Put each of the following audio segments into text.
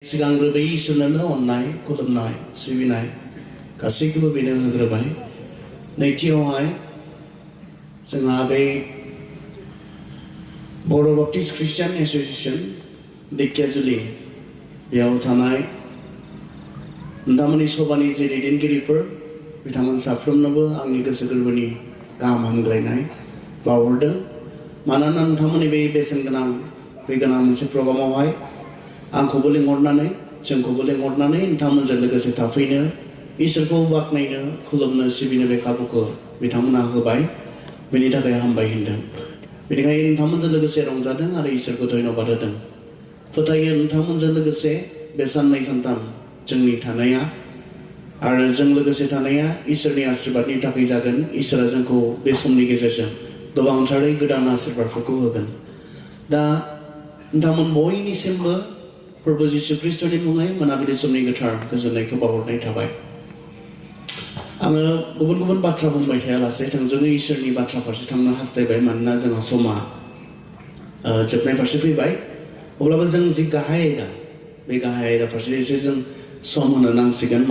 सिगांग्रोबै इसोरनो अननाय खुलुमनाय सिबिनाय गासैखौबो बेनो होग्रोबाय। नैथियावहाय जोंहा बे बर' बाप्टिस्ट ख्रिस्टियान एस'सिएशन ढेकियाजुलि बेयाव थानाय नोंथांमोननि सभानि जे दैदेनगिरिफोर बिथांमोन साफ्रोमनोबो आंनि गोसो गोरबोनि गाहाम हामग्लायनाय बावहरदों। मानोना नोंथांमोननि बे बेसेन गोनां बे गोनां मोनसे प्रग्रामावहाय आंखौबो लिंहरनानै जोंखौबो लिंहरनानै नोंथांमोनजों लोगोसे थाफैनो इसोरखौ बाख्नायनो खुलुमनो सिबिनो बे खाबुखौ बिथांमोना होबाय। बेनि थाखाय हामबाय होनदों। बेनिखायनो नोंथांमोनजों लोगोसे रंजादों आरो इसोरखौ धन्यबाद होदों। फोथायो नोंथांमोनजों लोगोसे बे साननै सानथाम जोंनि थानाया आरो जों लोगोसे थानाया इसोरनि आशीर्बादनि थाखाय जागोन। इसोरा जोंखौ बे समनि गेजेरजों गोबांथारै गोदान आशीर्बादफोरखौ होगोन। दा नोंथांमोन बयनिसिमबो प्रभु जिशु ख्रिस्ट'नि मुङै मोनाबिलि समनि गोथार गोजोननायखौ बावहरनाय थाबाय। आङो गुबुन गुबुन बाथ्रा बुंबाय थायालासे थोंजोङै इसोरनि बाथ्रा फारसे थांनो हास्थायबाय। मानोना जोंहा समा जोबनाय फारसे फैबाय। अब्लाबो जों जि गाहाय आयदा बे गाहाय आयदा फारसे एसे जों सम होनो नांसिगोन।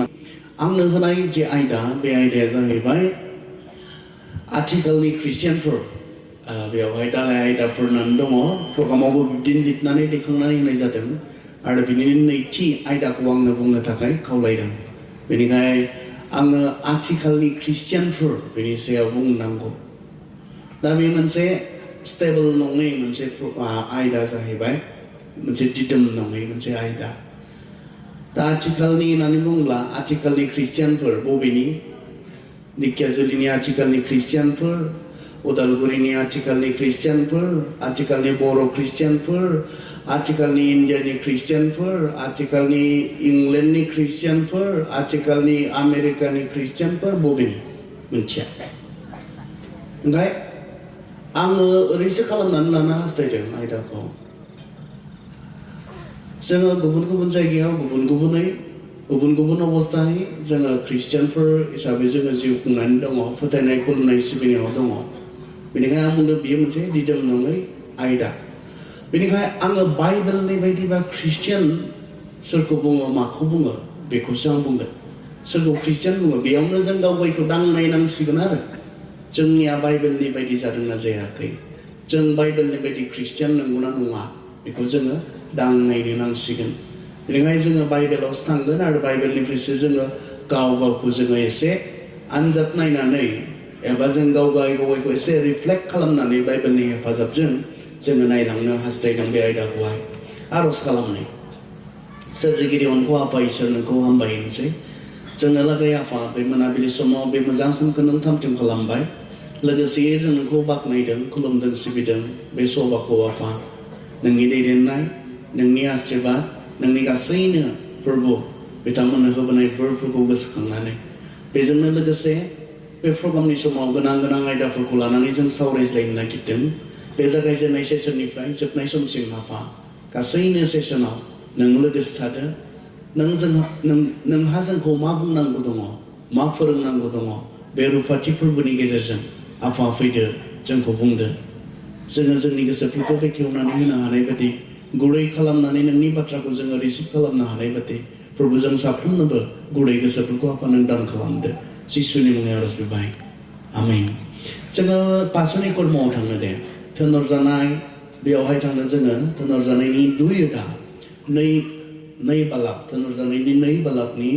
आंनो होनाय जे आयदा बे आयदाया जाहैबाय आथिखालनि ख्रिस्टियानफोर। बेवहाय दालाय आयदाफोर होननानै दङ। प्रग्रामावबो बिदिनो लिरनानै दैखांनानै होनाय जादों आरो बिनिनो नैथि आयदाखौ आंनो बुंनो थाखाय खावलायदों। बेनिखाय आङो आथिखालनि ख्रिस्टियानफोर बेनि सायाव बुंनांगौ। दा बे मोनसे स्टेबल नङै मोनसे आयदा जाहैबाय, मोनसे दिदोम नङै मोनसे आयदा। दा आथिखालनि होननानै बुङोब्ला आथिखालनि ख्रिस्टियानफोर बबेनि? ढेकियाजुलिनि आथिखालनि ख्रिस्टियानफोर, उदालगुरिनि आथिखालनि ख्रिस्टियानफोर, आथिखालनि बर' ख्रिस्टियानफोर, आथिखालनि इन्डियानि ख्रिस्टियानफोर, आथिखालनि इंलेन्डनि ख्रिस्टियानफोर, आथिखालनि आमेरिकानि ख्रिस्टियानफोर, बबेनि मिथिया। ओमफ्राय आङो ओरैसो खालामनानै लानो हास्थायदों आयदाखौ। जोङो गुबुन गुबुन जायगायाव गुबुन गुबुनै गुबुन गुबुन अबस्थानि जोङो ख्रिस्टियानफोर हिसाबै जोङो जिउ खुंनानै दङ, फोथायनाय खुलुमनाय सिबिनायाव दङ। बेनिखायनो आं बुंदों बियो मोनसे दिदोम नङै आयदा। बेनिखायनो आङो बाइबेलनि बायदिबा ख्रिस्टियान सोरखौ बुङो माखौ बुङो बेखौसो आं बुंगोन। सोरखौ ख्रिस्टियान बुङो बेयावनो जों गाव गावखौ दांनायनांसिगोन आरो जोंनिया बाइबेलनि बायदि जादोंना जायाखै, जों बाइबेलनि बायदि ख्रिस्टियान नंगौना नङा बेखौ जोङो दांनायनो नांसिगोन। बेनिखायनो जोङो बाइबेलावसो थांगोन आरो बाइबेलनिफ्रायसो जोङो गाव गावखौ जोङो एसे आनजाद नायनानै एबा जों गाव गावखौ एसे रिफ्लेक्ट खालामनानै बाइबेलनि हेफाजाबजों जोङो नायलांनो हास्थायदों बे आयदाखौहाय। आर'ज खालामनाय सोरजिगिरि अनखौ आफा इसोर नोंखौ हामबाय होनसै। जोंनो लागै आफा बे मोनाबिलि समाव बे मोजां समखौ नों थामथिम खालामबाय। लोगोसेयै जों नोंखौ बाख्नायदों, खुलुमदों, सिबिदों। बे सभाखौ आफा नोंनि दैदेननाय, नोंनि आशीर्बाद, नोंनि गासैनो फोरबो बिथांमोननो होबोनाय बोरफोरखौ गोसोखांनानै बेजोंनो लोगोसे बे प्रग्रामनि समाव गोनां गोनां आयदाफोरखौ लानानै जों सावरायज्लायनो नागिरदों। बे जागायजेननाय सेसननिफ्राय जोबनाय समसिम आफा गासैनो सेसनाव नों लोगोसे थादो। नोंहा जोंखौ मा बुंनांगौ दङ, मा फोरोंनांगौ दङ, बे रुफाथि फोरबोनि गेजेरजों आफा फैदो, जोंखौ बुंदो। जोङो जोंनि गोसोफोरखौ बेखेवनानै होनो हानाय बायदि, गुरै खालामनानै नोंनि बाथ्राखौ जोङो रिसिभ खालामनो हानाय बायदि प्रभु जों साफ्रोमनोबो गुरै गोसोफोरखौ आफा नों दान खालामदो। जिसुनि मुङै आरज बिबाय, आमेन। जोङो पासनि कर्मआव थांनो दे। थोनहरजानाय बेयावहाय थांनो जोङो थोनहरजानायनि 2 बालाब, थोनहरजानायनि 2 बालाबनि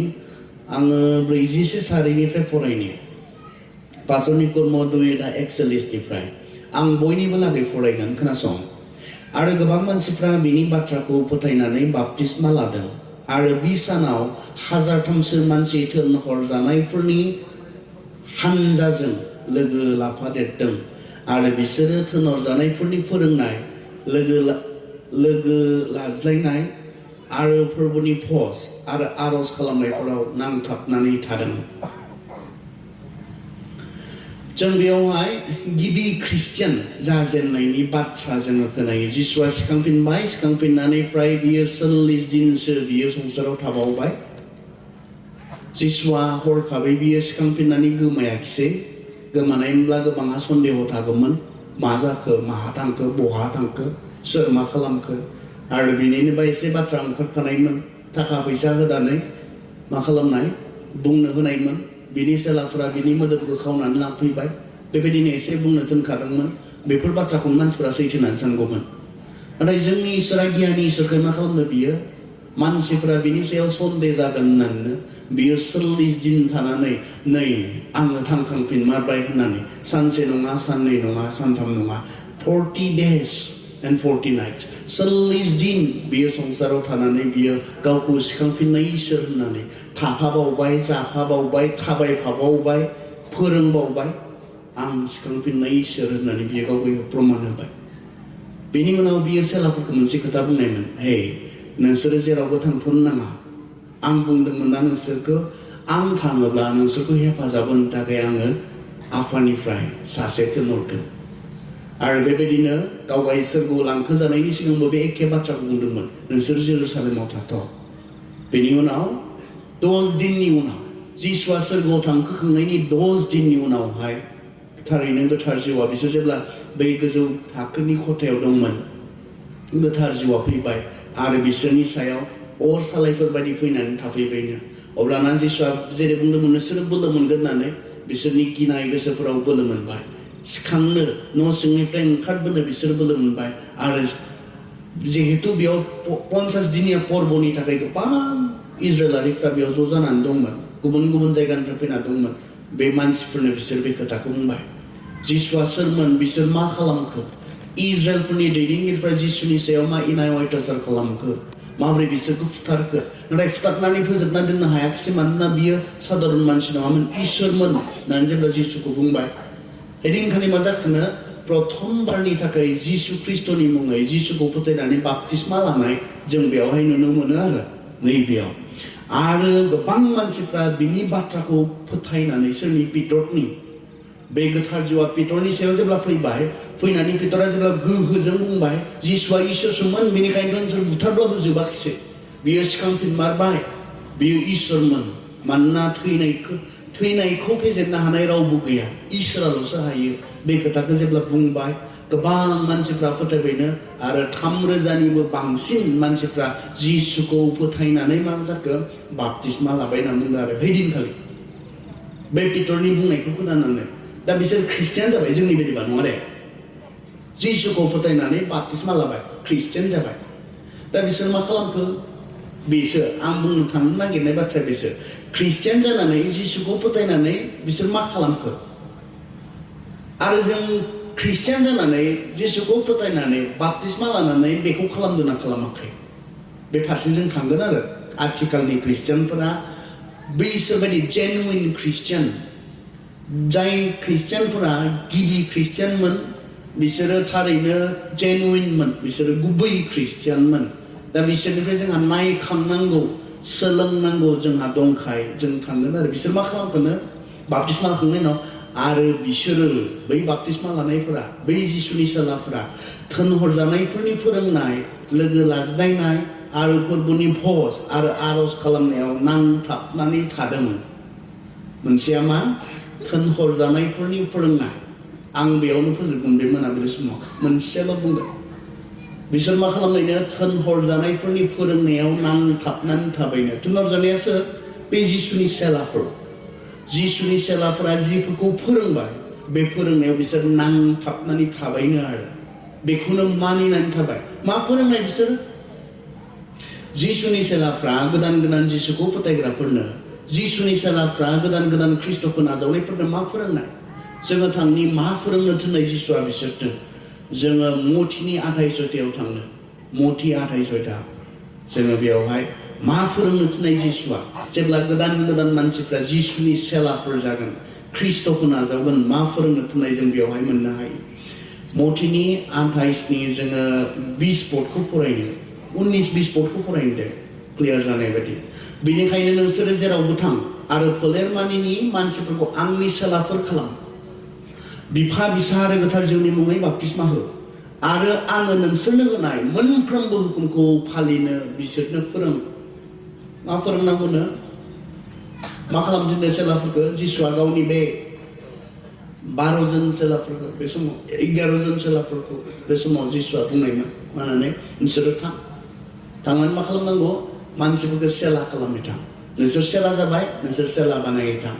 आङो 40 सारिनिफ्राय फरायनि। पासनि कर्म 2:41निफ्राय आं बयनिबो लागै फरायगोन, खोनासं। आरो गोबां मानसिफ्रा बिनि बाथ्राखौ फोथायनानै बाप्तिस्मा लादों आरो 20 सानाव 1003सो मानसि थोनहरजानायफोरनि हानजाजों लोगो लाफादेरदों आरो बिसोरो थोनहरजानायफोरनि फोरोंनाय, लोगो लाज्लायनाय आरो फोरबोनि भज आरो आर'ज खालामनायफोराव नांथाबनानै थादों। जों बेयावहाय गिबि ख्रिस्टियान जाजेननायनि बाथ्रा जोङो खोनायो। जिसुआ सिखांफिनबाय, सिखांफिननानै फ्राय बियो 40 दिनसो बियो संसाराव थाबावबाय। जिसुआ हरखाबै बियो सिखांफिननानै गोमायाखिसै। गोमानायमोनब्ला गोबांहा सन्देह थागौमोन, मा जाखो, माहा थांखो, बहा थांखो, सोर मा खालामखो। आरो बिनिनो एसे बाथ्रा ओंखारखानायमोन थाखा फैसा होनानै मा खालामनाय बुंनो होनायमोन बिनि सेलाफोरा बिनि मोदोमखौ खावनानै लांफैबाय बेबायदिनो एसे बुंनो दोनखादोंमोन बेफोर बाथ्राखौ मानसिफोरा सैथो होननानै सानगौमोन नाथाय जोंनि इसोरा गियानि इसोरखौ मा खालामनो बियो मानसिफोरा बिनि सायाव सन्देह जागोन होननानै बियो 40 दिन थानानै नै आङो थांखांफिनमारबाय होननानै सानसे नङा साननै नङा सानथाम नङा 40 days and 40 nights 40 दिन बियो संसाराव थानानै बियो गावखौ सिखांफिननाय इसोर होननानै थाफाबावबाय जाफाबावबाय थाबायफाबावबाय फोरोंबावबाय आं सिखांफिननाय इसोर होननानै बियो गावखौ प्रमान होबाय बेनि उनाव बियो सेलाफोरखौ मोनसे खोथा बुंनायमोन हे नोंसोरो जेरावबो थांथ'नो नाङा आं बुंदोंमोन ना नोंसोरखौ आं थाङोब्ला नोंसोरखौ हेफाजाब होनो थाखाय आङो आफानिफ्राय सासे थिनहरगोन आरो बेबायदिनो गावगा इसोरखौ लांखो जानायनि सिगांबो बे एखे बाथ्राखौ बुंदोंमोन नोंसोर जेरुसालेमाव थाथ' बेनि उनाव 10 दिननि उनाव जिसुआ सोरगोआव थांखोखांनायनि 10 दिननि उनावहाय थारैनो गोथार जिउआ बिसोर जेब्ला बै गोजौ थाखोनि खथायाव दंमोन गोथार जिउआ फैबाय आरो बिसोरनि सायाव अर सालायफोर बायदि फैनानै थाफैबायनो अब्लाना जिसुआ जेरै बुंदोंमोन नोंसोरो बोलो मोनगोन होननानै बिसोरनि गिनाय गोसोफोराव बोलो मोनबाय सिखांनो न' सिंनिफ्राय ओंखारबोनो बिसोर बोलो मोनबाय आरो जिहेतु बेयाव 50 दिनिया पर्बनि थाखाय गोबां इजराइलारिफ्रा बेयाव ज' जानानै दंमोन गुबुन गुबुन जायगानिफ्राय फैना दंमोन बे मानसिफोरनो बिसोर बे खोथाखौ बुंबाय जिसुआ सोरमोन बिसोर मा खालामखो इजराइलफोरनि दैदेनगिरिफ्रा जिसुनि सायाव मा इनाय अयथासार खालामखो माबोरै बिसोरखौ फुथारखो नाथाय फुथारनानै फोजोबना दोननो हायाखिसै मानोना बियो साधारन मानसि नङामोन इसोरमोन होननानै जेब्ला जिसुखौ बुंबाय एदिनखालि मा जाखोनो प्रथमबारनि थाखाय जिसु ख्रिस्ट'नि मुङै जिसुखौ फोथायनानै बाप्तिस्मा लानाय जों बेयावहाय नुनो मोनो आरो नैबेयाव आरो गोबां मानसिफ्रा बिनि बाथ्राखौ फोथायनानै सोरनि पिटरनि बे गोथार जिउआ पिटरनि सायाव जेब्ला फैबाय फैनानै पिटरा जेब्ला गोहोजों बुंबाय जिसुआ इसोरसोमोन बेनिखायनो नोंसोर बुथारब्लाबो जोबाखिसै बियो सिखांफिनमारबाय बियो इसोरमोन मानोना थैनायखौ फेजेननो हानाय रावबो गैया इसोराल'सो हायो बे खोथाखौ जेब्ला बुंबाय गोबां मानसिफ्रा फोथायबायनो आरो 3,000निबो बांसिन मानसिफ्रा जिसुखौ फोथायनानै मा जाखो बाप्तिस्मा लाबाय होनना बुङो आरो हैदिनखालि बे पिटरनि बुंनायखौ खोनानानै दा बिसोर ख्रिस्टियान जाबाय जोंनि बायदिबा नङा दे जिसुखौ फोथायनानै बाप्तिस्मा लाबाय ख्रिस्टियान जाबाय दा बिसोर मा खालामखो बिसोर आं बुंनो थांनो नागिरनाय बाथ्राया बिसोर ख्रिस्टियान जानानै जिसुखौ फोथायनानै बिसोर मा खालामखो आरो जों ख्रिस्टियान जानानै जिसुखौ फोथायनानै बाप्तिस्मा लानानै बेखौ खालामदोंना खालामाखै बे फारसे जों थांगोन आरो आथिखालनि ख्रिस्टियानफोरा बैसोर बायदि जेनुइन ख्रिस्टियान जाय ख्रिस्टियानफोरा गिबि ख्रिस्टियानमोन बिसोरो थारैनो जेनुइनमोन बिसोरो गुबै ख्रिस्टियानमोन दा बिसोरनिफ्राय जोंहा नायखांनांगौ सोलोंनांगौ जोंहा दंखाय जों थांगोन आरो बिसोर मा खालामखोनो बाप्तिस्मा लाखांनायनि उनाव आरो बिसोरो बै बाप्तिस्मा लानायफोरा बै जिसुनि सेलाफोरा थोनहरजानायफोरनि फोरोंनाय लोगो लाज्लायनाय आरो फोरबोनि भज आरो आरज खालामनायाव नांथाबनानै थादोंमोन मोनसेया मा थोनहरजानायफोरनि फोरोंनाय आं बेयावनो फोजोबगोन बे मोनाबिलि समाव मोनसेल' बुंगोन बिसोर मा खालामनायनो थोनहरजानायफोरनि फोरोंनायाव नांथाबनानै थाबायनो थोनहरजानायासो बे जिसुनि सेलाफोरा जिफोरखौ फोरोंबाय बे फोरोंनायाव बिसोर नांथाबनानै थाबायनो आरो बेखौनो मानिनानै थाबाय मा फोरोंनाय बिसोर जिसुनि सेलाफ्रा गोदान गोदान जिसुखौ फोथायग्राफोरनो जिसुनि सेलाफ्रा गोदान गोदान ख्रिस्ट'खौ नाजावनायफोरनो मा फोरोंनाय जोङो थांनि मा फोरोंनो थिननाय जिसुआ बिसोरनो जोङो मथिनि 28 थांनो मथि 28 जोङो बेयावहाय मा फोरोंनो थिननाय जिसुआ जेब्ला गोदान गोदान मानसिफ्रा जिसुनि सेलाफोर जागोन ख्रिस्ट'खौ नाजावगोन मा फोरोंनो थिननाय जों बेयावहाय मोननो हायो मथिनि 28नि जोङो 20 पदखौ फरायनो 19-20 पदखौ फरायनो दे क्लियार जानाय बायदि बेनिखायनो नोंसोरो जेरावबो थां आरो फोलेरमानिनि मानसिफोरखौ आंनि सेलाफोर खालाम बिफा बिसा आरो गोथार जिउनि मुङै बाप्तिस्मा हो आरो आङो नोंसोरनो होनाय मोनफ्रोमबो हुकुमखौ फालिनो बिसोरनो फोरों मा फोरोंनांगौनो मा खालामजोबनो सेलाफोरखौ जिसुआ गावनि बे 12 जन सेलाफोरखौ बे समाव 11 जन सेलाफोरखौ बे समाव जिसुआ बुंनायमोन मा होननानै नोंसोरो थांनानै मा खालामनांगौ मानसिफोरखौ सेला खालामबाय थां नोंसोर सेला जाबाय नोंसोर सेला बानायबाय थां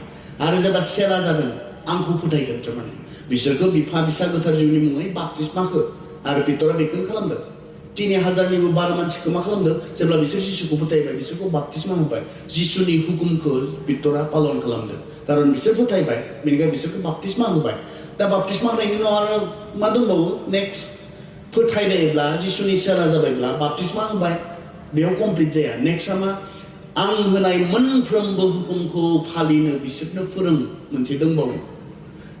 आरो जेब्ला सेला जागोन आंखौ फोथायगोन थारमाने बिसोरखौ बिफा बिसा गोथार जिउनि मुङै बाप्तिस्मा हो आरो पितरा बेखौनो खालामदों 3000निबो बारा मानसिखौ मा खालामदों जेब्ला बिसोर जिसुखौ फोथायबाय बिसोरखौ बाप्तिस्मा होबाय जिसुनि हुकुमखौ पितरा पालन खालामदों खारन बिसोर फोथायबाय बेनिखायनो बिसोरखौ बाप्तिस्मा होबाय दा बाप्तिस्मा होनायनि उनाव आरो मा दंबावो नेक्स्ट फोथायनायब्ला जिसुनि सेला जाबायब्ला बाप्तिस्मा होबाय बेयाव कमप्लिट जाया नेक्स्टआ मा आं होनाय मोनफ्रोमबो हुकुमखौ फालिनो बिसोरनो फोरों मोनसे दंबावो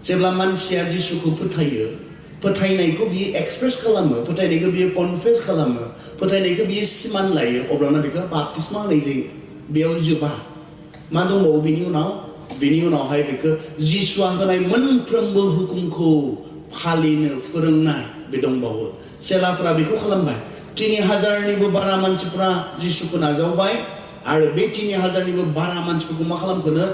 जेब्ला मानसिया जिसुखौ फोथायो फोथायनायखौ बियो एक्सप्रेस खालामो फोथायनायखौ बियो कनफेस खालामो फोथायनायखौ बियो सिमान लायो अब्लाना बेखौ बाप्तिस्मा होनाय जायो बेयाव जोबा मा दंबावो बेनि उनावहाय बेखौ जिसुआ होनाय मोनफ्रोमबो हुकुमखौ फालिनो फोरोंनाय बे दंबावो सेलाफोरा बेखौ खालामबाय 3000निबो बारा मानसिफोरा जिसुखौ नाजावबाय आरो बे 3000निबो बारा मानसिफोरखौ मा खालामखोनो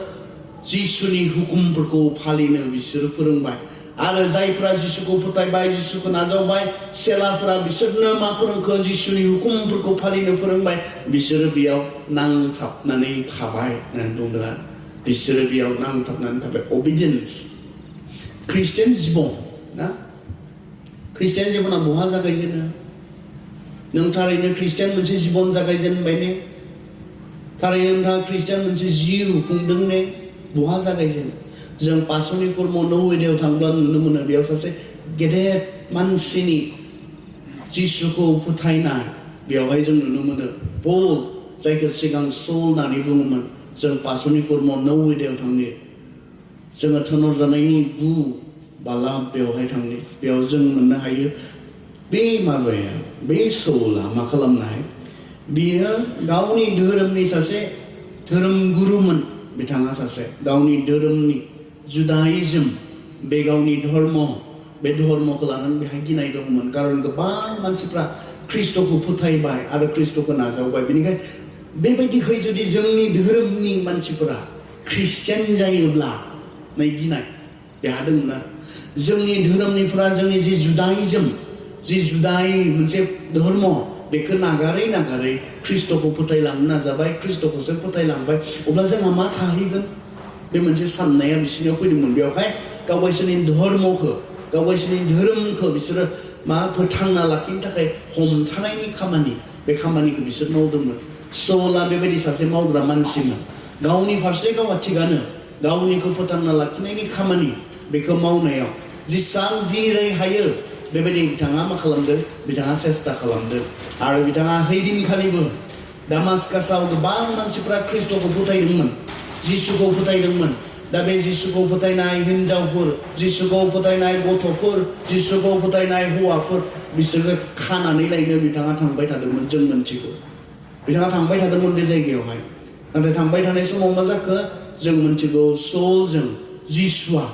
जिसुनि हुकुमफोरखौ फालिनो बिसोरो फोरोंबाय आरो जायफोरा जिसुखौ फोथायबाय जिसुखौ नाजावबाय सेलाफोरा बिसोरनो मा फोरोंखो जिसुनि हुकुमफोरखौ फालिनो फोरोंबाय बिसोरो बेयाव नांथाबनानै थाबाय होननानै बुंदों आरो बिसोरो बेयाव नांथाबनानै थाबाय ओबिडियेन्स ख्रिस्टियान जिबन ना ख्रिस्टियान जिबना बहा जागायजेनो नों थारैनो ख्रिस्टियान मोनसे जिबन जागायजेनबाय ने थारैनो नोंथाङा ख्रिस्टियान मोनसे जिउ खुंदों ने बहा जागायजेनो जों पासनि कर्म 9 थांब्ला नुनो मोनो बेयाव सासे गेदेर मानसिनि जिसुखौ फोथायनाय बेयावहाय जों नुनो मोनो पल जायखौ सिगां सौल होननानै बुङोमोन जों पासनि कर्म 9 थांनि जोङो थोनर जानायनि 9 बाला बेवहाय थांनि बेयाव जों मोननो हायो बे माबाया बे सौला मा खालामनाय बियो गावनि धोरोमनि सासे धोरोम गुरुमोन बिथाङा सासे गावनि धोरोमनि जुदाइज्म बे गावनि धर्म बे धर्मखौ लानानै बेहाय गिनाय दंमोन खारन गोबां मानसिफ्रा ख्रिस्टखौ फोथायबाय आरो ख्रिस्टखौ नाजावबाय बेनिखायनो बेबायदिहै जुदि जोंनि धोरोमनि मानसिफोरा ख्रिस्टियान जायोब्ला नै गिनाय बेहा दंमोन आरो जोंनि धोरोमनिफ्रा जोंनि जि जुदाइज्म जि जुदाइ मोनसे धर्म बेखौ नागारै ख्रिस्टखौ फोथायलांनो नाजाबाय ख्रिस्टखौसो फोथायलांबाय अब्ला जोंहा मा थाहैगोन बे मोनसे साननाया बिसोरनियाव फैदोंमोन बेवहाय गावगायसोरनि धर्मखौ गावगायसोरनि धोरोमखौ बिसोरो मा फोथांना लाखिनो थाखाय हमथानायनि खामानि बे खामानिखौ बिसोर मावदोंमोन सौला बेबायदि सासे मावग्रा मानसिमोन गावनि फारसे गावहा थिगानो गावनिखौ फोथांना लाखिनायनि खामानि बेखौ मावनायाव जेसां जिरै हायो बेबायदि बिथाङा मा खालामदों बिथाङा सेस्था खालामदों आरो बिथाङा हैदिनखालिबो दामास्कासआव गोबां मानसिफ्रा ख्रिस्टखौ फोथायदोंमोन जिसुखौ फोथायदोंमोन दा बे जिसुखौ फोथायनाय हिनजावफोर जिसुखौ फोथायनाय गथ'फोर जिसुखौ फोथायनाय हौवाफोर बिसोरखौ खानानै लायनो बिथाङा थांबाय थादोंमोन जों मोनथिगौ बिथाङा थांबाय थादोंमोन बे जायगायावहाय नाथाय थांबाय थानाय समाव मा जाखो जों मोनथिगौ सलजों जिसुआ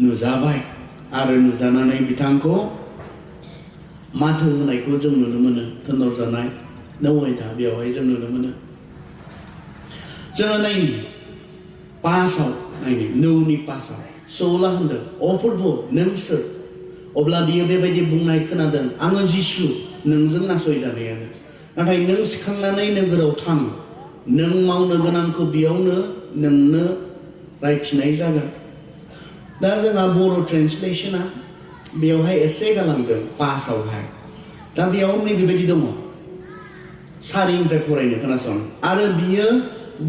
नुजाबाय आरो नुजानानै बिथांखौ माथो होनायखौ जों नुनो मोनो थोनर जानाय 9 बेवहाय जों नुनो मोनो जोङो नायनि पासाव नायनि 9नि पासाव सौला होनदों अफोरबो नों सोर अब्ला बियो बेबायदि बुंनाय खोनादों आङो जिसु नोंजों नासयजानायानो नाथाय नों सिखांनानै नोगोराव थां नों मावनो गोनांखौ बेयावनो नोंनो रायथिनाय जागोन दा जोंहा बर' ट्रेन्सलेशना बेवहाय एसे गालांदों पासावहाय दा बेयाव नैबेबायदि दङ सारिनिफ्राय फरायनो खोनासं आरो बियो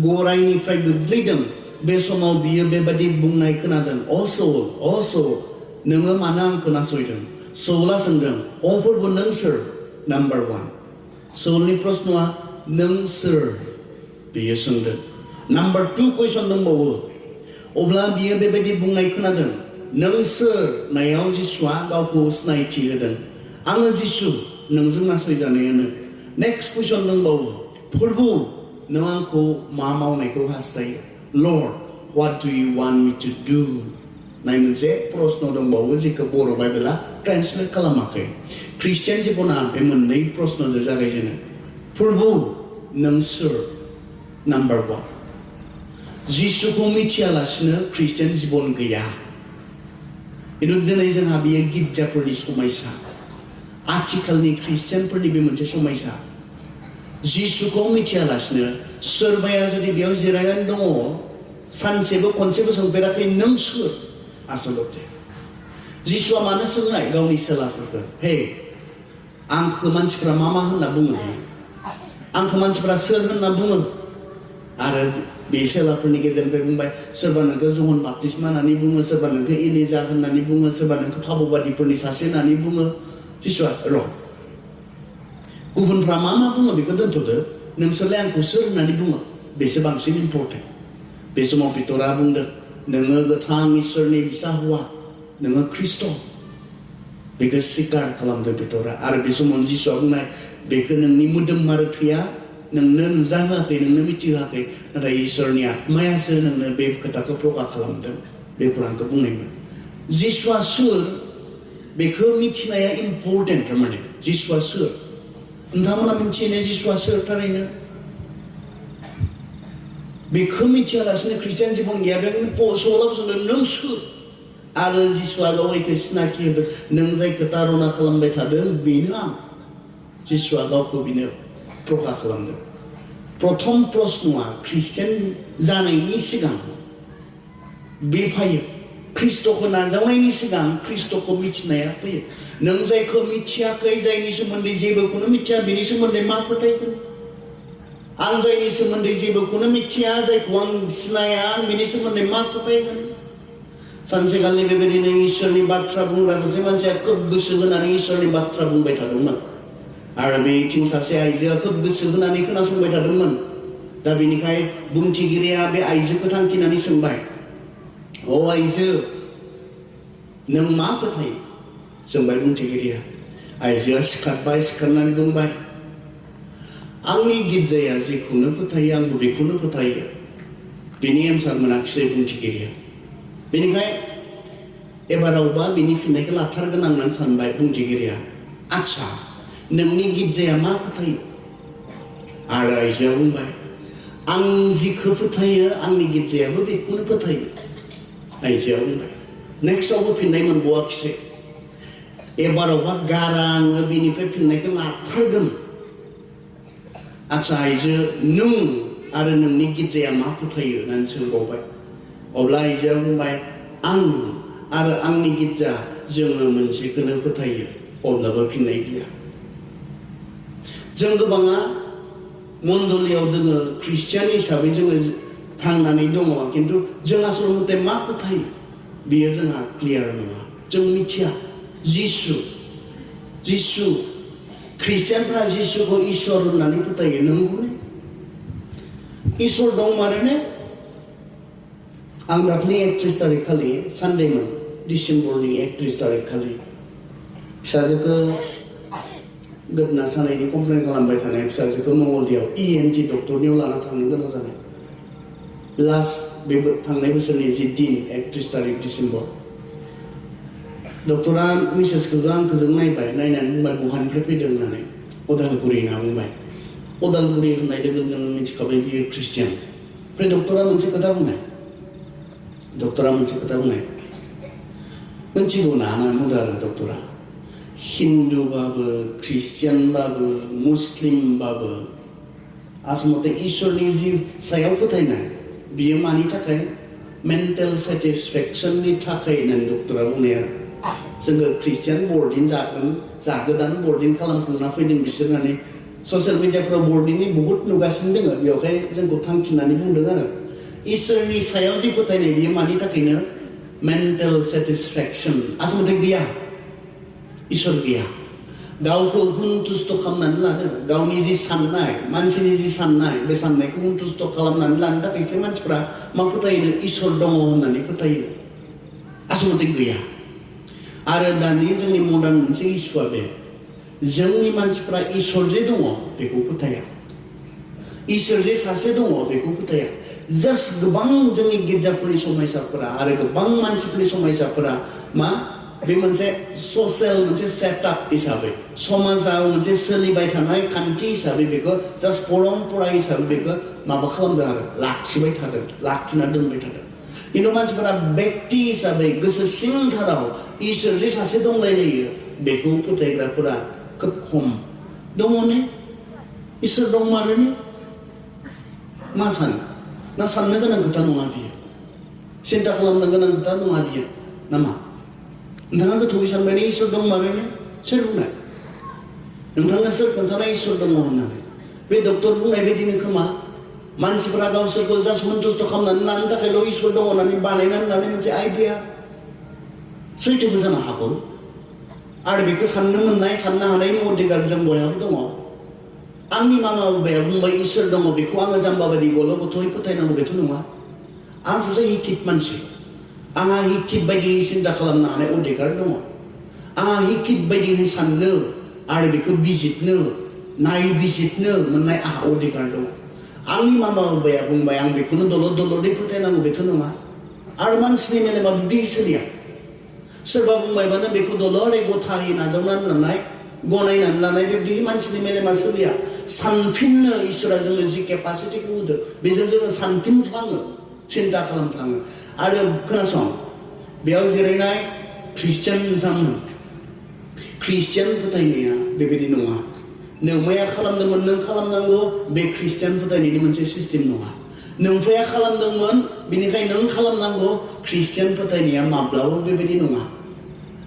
गरायनिफ्राय गोग्लैदों बे समाव बियो बेबायदि बुंनाय खोनादों अ सौल नोङो मानो आंखौ नासयदों सौला सोंदों अफोरबो नों सोर नाम्बार 1 सौलनि प्रश्नआ नों सोर बियो सोंदों नाम्बार 2 कुइसन दंबावो अब्ला बियो बेबायदि बुंनाय खोनादों नों सोर नायाव जिसुआ गावखौ सिनायथि होदों आङो जिसु नोंजों नासयजानायानो नेक्स्ट कुइसन दंबावो प्रभु नों आंखौ मा मावनायखौ हास्थायो Lord what do you want me to do नाय मोनसे प्रश्न दंबावो जेखौ बर' बाइबेला ट्रान्सलेट खालामाखै ख्रिस्टियान जिबना बे मोननै प्रश्नजों जागायजेनो प्रभु नों सोर नाम्बार 1 जिसुखौ मिथियालासिनो ख्रिस्टियान जिबन गैया खिन्थु दिनै जोंहा बेयो गिर्जाफोरनि समयसा आथिखालनि ख्रिस्टियानफोरनि बे मोनसे समयसा जिसुखौ मिथियालासिनो सोरबाया जुदि बेयाव जिरायनानै दङ सानसेबो खनसेबो सोंफेराखै नों सोर आसलते जिसुआ मानो सोंनाय गावनि सेलाफोरखौ हे आंखौ मानसिफ्रा मा होनना बुङो आंखौ मानसिफ्रा सोर होनना बुङो आरो बे सेलाफोरनि गेजेरनिफ्राय बुंबाय सोरबा नोंखौ जहन बाप्तिस्मा होननानै बुङो सोरबा नोंखौ एलिजा होननानै बुङो सोरबा नोंखौ फाबोबादिफोरनि सासे होननानै बुङो जिसुआ र' गुबुनफ्रा मा बुङो बेखौ दोनथ'दो नोंसोरलाय आंखौ सोर होननानै बुङो बेसो बांसिन इम्पर्टेन्ट बे समाव पितरा बुंदों नोङो गोथां इसोरनि फिसा हौवा नोङो ख्रिस्ट' बेखौ स्वीकार खालामदों पितरा आरो बे समाव जिसुआ बुंनाय बेखौ नोंनि मोदोम आरो थैया नोंनो नुजाहोआखै नोंनो मिथिहोआखै नाथाय इसोरनि आत्मायासो नोंनो बे खोथाखौ प्रकाश खालामदों बे खुरांखौ बुंनायमोन जिसुआ सोर बेखौ मिथिनाया इम्पर्टेन्ट थारमाने जिसुआ सोर नोंथांमोना मिथियो जिसुआ सोर थारैनो बेखौ मिथियालासिनो ख्रिस्टियान जिबन गैया बे सलाव जोंनो नों सोर आरो जिसुआ गावखौ सिनाखि होदों नों जायखौ तारना खालामबाय थादों बेनो आं जिसुआ गावखौ बिनो प्रकाश खालामदों प्रथम प्रश्नआ ख्रिस्टियान जानायनि सिगां बे फैयो ख्रिस्ट'खौ नाजावनायनि सिगां ख्रिस्ट'खौ मिथिनाया फैयो नों जायखौ मिथियाखै जायनि सोमोन्दै जेबोखौनो मिथिया बेनि सोमोन्दै मा फोथायगोन आं जायनि सोमोन्दै जेबोखौनो मिथिया जायखौ आं सिनाया आं बेनि सोमोन्दै मा फोथायगोन सानसेखालि बेबायदिनो इसोरनि बाथ्रा बुंग्रा सासे मानसिया खोब गोसो होनानै इसोरनि बाथ्रा बुंबाय थादोंमोन आरो बेथिं सासे आइजोआ खोब गोसो होनानै खोनासंबाय थादोंमोन दा बेनिखाय बुंथिगिरिया बे आइजोखौ थांखिनानै सोंबाय अ आइजो नों मा फोथायो सोंबाय बुंथिगिरिया आइजोआ सिखारबाय सिखारनानै बुंबाय आंनि गिर्जाया जेखौनो फोथायो आंबो बेखौनो फोथायो बेनि एन्सार मोनाखिसै बुंथिगिरिया बेनिखाय एबारावबा बेनि फिननायखौ लाथारगोन आं होननानै सानबाय बुंथिगिरिया आच्छा नोंनि गिर्जाया मा फोथायो आरो आइजोआ बुंबाय आं जिखौ फोथायो आंनि गिर्जायाबो बेखौनो फोथायो आइजोआ बुंबाय नेक्स्टआवबो फिननाय मोनबावाखिसै एबारावबा गारा आङो बेनिफ्राय फिननायखौ लाथारगोन आच्छा आइजो नों आरो नोंनि गिर्जाया मा फोथायो होननानै सोंबावबाय अब्ला आइजोआ बुंबाय आं आरो आंनि गिर्जा जोङो मोनसेखौनो फोथायो अब्लाबो फिननाय गैया जों गोबाङा मण्डलियाव दोङो ख्रिस्टियान हिसाबै जोङो थांनानै दङ खिन्थु जों आसल मथे मा फोथायो बेयो जोंहा क्लियार नङा जों मिथिया जिसु ख्रिस्टियानफ्रा जिसुखौ इसोर होननानै फोथायो नंगौ इसोर दं माने आं दाख्लै 31 तारिख खालि सानडेमोन डिसेम्बरनि 31 तारिख खालि फिसाजोखौ गोदना सानायनि कमप्लेन खालामबाय थानाय फिसाजोखौ मंगलदैयाव ENT डक्टरनियाव लाना थांनो गोनां जानाय लास्ट बे थांनाय बोसोरनि जि दिन 31 तारिख डिसेम्बर डक्टरा मिसेसखौ आंखौजों नायबाय नायनानै बुंबाय बहानिफ्राय फैदों होननानै उदालगुरि होनना बुंबाय उदालगुरि होननाय लोगो लोगोनो मिथिखाबाय बियो ख्रिस्टियान ओमफ्राय डक्टरा मोनसे खोथा बुंनाय मिथिगौ ना बुंदों आरो डक्टरा हिन्दुबाबो ख्रिस्टियानबाबो मुस्लिमबाबो आसलते इसोरनि जि सायाव फोथायनाय बियो मानि थाखाय मेन्टेल सेटिसफेक्सननि थाखाय होननानै डक्टरा बुंनाय आरो जोङो ख्रिस्टियान बर्डिं जागोदान बर्डिं खालामखांना फैदों बिसोर होननानै ससियेल मिडियाफ्राव बर्डिंनि बहुत नुगासिनो दङ बेवहाय जोंखौ थांखिनानै बुंदों आरो इसोरनि सायाव जि फोथायनाय बियो मानि थाखायनो मेन्टेल सेटिसफेक्सन आसलते गैया इसोर गैया गावखौ हुनथुस्थ' खालामनानै लानो गावनि जि साननाय मानसिनि जि साननाय बे साननायखौ हुनथुस्थ' खालामनानै लानो थाखायसो मानसिफ्रा मा फोथायो इसोर दङ होननानै फोथायो आसलते गैया आरो दानि जोंनि मडार्न मोनसे इस्युआ बे जोंनि मानसिफ्रा इसोर जे दङ बेखौ फोथाया इसोर जे सासे दङ बेखौ फोथाया जास्ट गोबां जोंनि गिर्जाफोरनि समायसाफोरा आरो गोबां मानसिफोरनि समायसाफोरा मा बे मोनसे ससियेल मोनसे सेटआप हिसाबै समाजाव मोनसे सोलिबाय थानाय खान्थि हिसाबै बेखौ जास्ट परम्परा हिसाबै बेखौ माबा खालामदों आरो लाखिबाय थादों लाखिना दोनबाय थादों खिन्थु मानसिफोरा व्यक्ति हिसाबै गोसो सिंथाराव इसोर जे सासे दंलायलायो बेखौ फोथायग्राफोरा खोब खम दङ ने इसोर दं मारैनो मा सानो ना साननो गोनां खोथा नङा बियो सिन्ता खालामनो गोनां खोथा नङा बियो नामा नोंथाङा गोथौवै सानबाय इसोर दं मारैनो सोर बुंनाय नोंथाङा सोर खोन्थानाय इसोर दङ होननानै बे डक्टर बुंनाय बायदिनो खोमा मानसिफोरा गावसोरखौ जास्ट सन्तुष्ट खालामनानै लानो थाखायल' इसोर दङ होननानै बानायनानै लानाय मोनसे आइडिया सैथोबो जानो हागौ आरो बेखौ साननो मोननाय साननो हानायनि अधिकार जों बयहाबो दङ आंनि मामा बाबाया बुंबाय इसोर दङ बेखौ आङो जाम्बा बायदि गल' गथ'यै फोथायनांगौ बेथ' नङा आं सासे हिकित मानसि आंहा हिकित बायदियै सिन्ता खालामनो हानाय अधिकार दङ आंहा हिकित बायदियै साननो आरो बेखौ बिजिरनो नायबिजिरनो मोननाय आंहा अधिकार दङ आंनि मामा बाबाया बुंबाय आं बेखौनो दलद दलदै फोथायनांगौ बेथ' नङा आरो मानसिनि मेलेमा बिदि सोलिया सोरबा बुंबायबानो बेखौ दलदै गथायै नाजावनानै लानाय गनायनानै लानाय बेबायदि मानसिनि मेलेमा सोलिया सानफिननो इसोरा जोंनो जि केपासिटिखौ होदों बेजों जोङो सानफिनफ्लाङो सिन्ता खालामफ्लाङो आरो खोनासं बेयाव जिरायनाय ख्रिस्टियान नोंथांमोन ख्रिस्टियान फोथायनाया बेबायदि नङा नोंमाया खालामदोंमोन नों खालामनांगौ बे ख्रिस्टियान फोथायनायनि मोनसे सिस्टेम नङा नोंफाया खालामदोंमोन बेनिखायनो नों खालामनांगौ ख्रिस्टियान फोथायनाया माब्लाबा बेबायदि नङा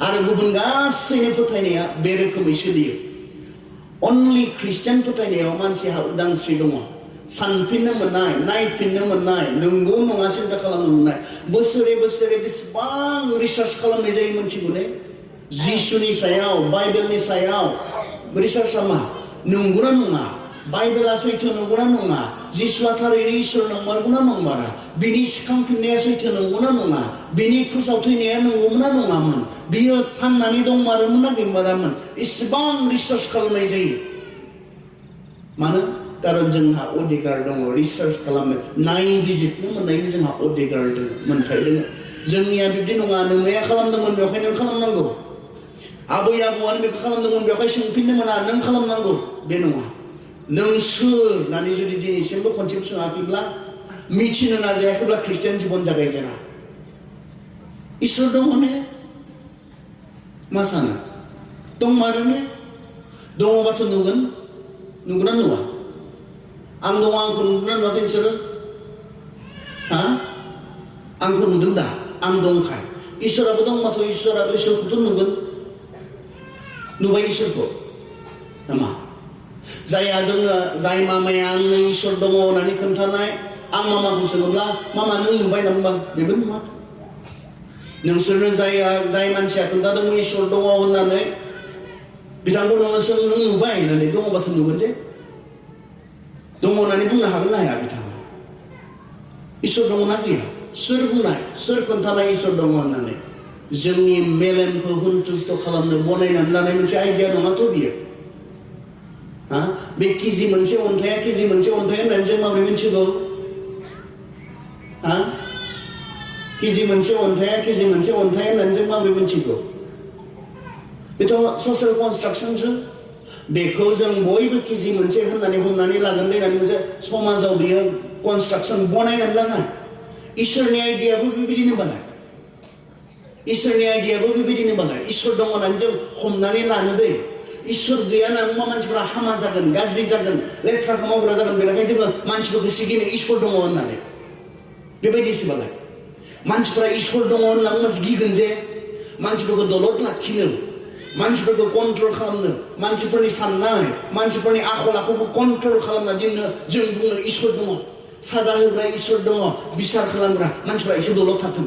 आरो गुबुन गासैनि फोथायनाया बे रोखोमै सोलियो अनलि ख्रिस्टियान फोथायनायाव मानसिहा उदांस्रि दङ सानफिननो मोननाय नायफिननो मोननाय नंगौ नङा सिन्ता खालामनो मोननाय बोसोरे बोसोरे बेसेबां रिसार्च खालामनाय जायो मोनथिगौने जिसुनि सायाव बाइबेलनि सायाव रिसार्चआ मा नंगौना नङा बाइबेला सैथो नंगौना नङा जिसुआ थारैनो इसोर नंमारगौना नंमारा बिनि सिखांफिननाया सैथो नंगौना नङा बिनि क्रुसाव थैनाया नंगौना नङामोन बियो थांनानै दंमारोमोन ना गैमारामोन इसेबां रिसार्च खालामनाय जायो मानो खारन जोंहा अधिकार दङ रिसार्च खालामनो नायबिजिरनो मोननायनि जोंहा अधिकार दङ मोन्थाय दङ जोंनिया बिब्दि नङा नोंमाया खालामदोंमोन बेवहाय नों खालामनांगौ आबै आबौआनो बेखौ खालामदोंमोन बेवहाय सोंफिननो मोना नों खालामनांगौ बे नङा नों सोर होननानै जुदि दिनैसिमबो खनसेबो सोङाखैब्ला मिथिनो नाजायाखैब्ला ख्रिस्टियान जिबन जागायजेना इसोर दङ ने मा सानो दंमारोने दङबाथ' नुगोन नुगोना नुवा आं दङ आंखौ नुगोना नुवाखै नोंसोरो हा आंखौ नुदों दा आं दंखाय इसोराबो दंबाथ' इसोरखौथ' नुगोन नुबाय इसोरखौ नामा जायहा जोङो जाय मामाया आंनो इसोर दङ होननानै खोन्थानाय आं मामाखौ सोङोब्ला मामा नों नुबाय नामा बेबो नङा नोंसोरनो जाय मानसिया खोन्थादोंमोन इसोर दङ होननानै बिथांखौ नोङो सों नों नुबाय होननानै दङबाथ' नुगोन जे दङ होननानै बुंनो हागोन ना हाया बिथाङा इसोर दङना गैया सोर बुंनाय सोर खोन्थानाय इसोर दङ होननानै जोंनि मेलेमखौ सन्तुष्ट खालामनो बनायनानै लानाय मोनसे आइडिया नङाथ' बियो हा बे केजि मोनसे अन्थाइ होननानै जों माबोरै मिथिगौ हा केजि मोनसे अन्थाइ होननानै जों माबोरै मिथिगौ बेथ' ससियेल कनस्ट्राक्सनसो बेखौ जों बयबो केजि मोनसे होननानै हमनानै लागोन होननानै मोनसे समाजाव बियो कनस्ट्राक्सन बनायनानै लानाय इसोरनि आइडियाबो बेबायदिनो बानाय इसोर दङ होननानै जों हमनानै लानो दै इसोर गैया होननानै मानसिफोरा हामा जागोन गाज्रि जागोन लेथ्राखौ मावग्रा जागोन बेनिखायनो जोङो मानसिफोरखौ सिगिनो इसोर दङ होननानै बेबायदिसो बालाय मानसिफोरा इसोर दङ होननानै मानसि गिगोन जे मानसिफोरखौ दलद लाखिनो मानसिफोरखौ कन्ट्रल खालामनो मानसिफोरनि साननाय मानसिफोरनि आखल आखुखौ कन्ट्रल खालामना दोननो जों बुङो इसोर दङ साजा होग्रा इसोर दङ बिसार खालामग्रा मानसिफोरा एसे दलद थाथों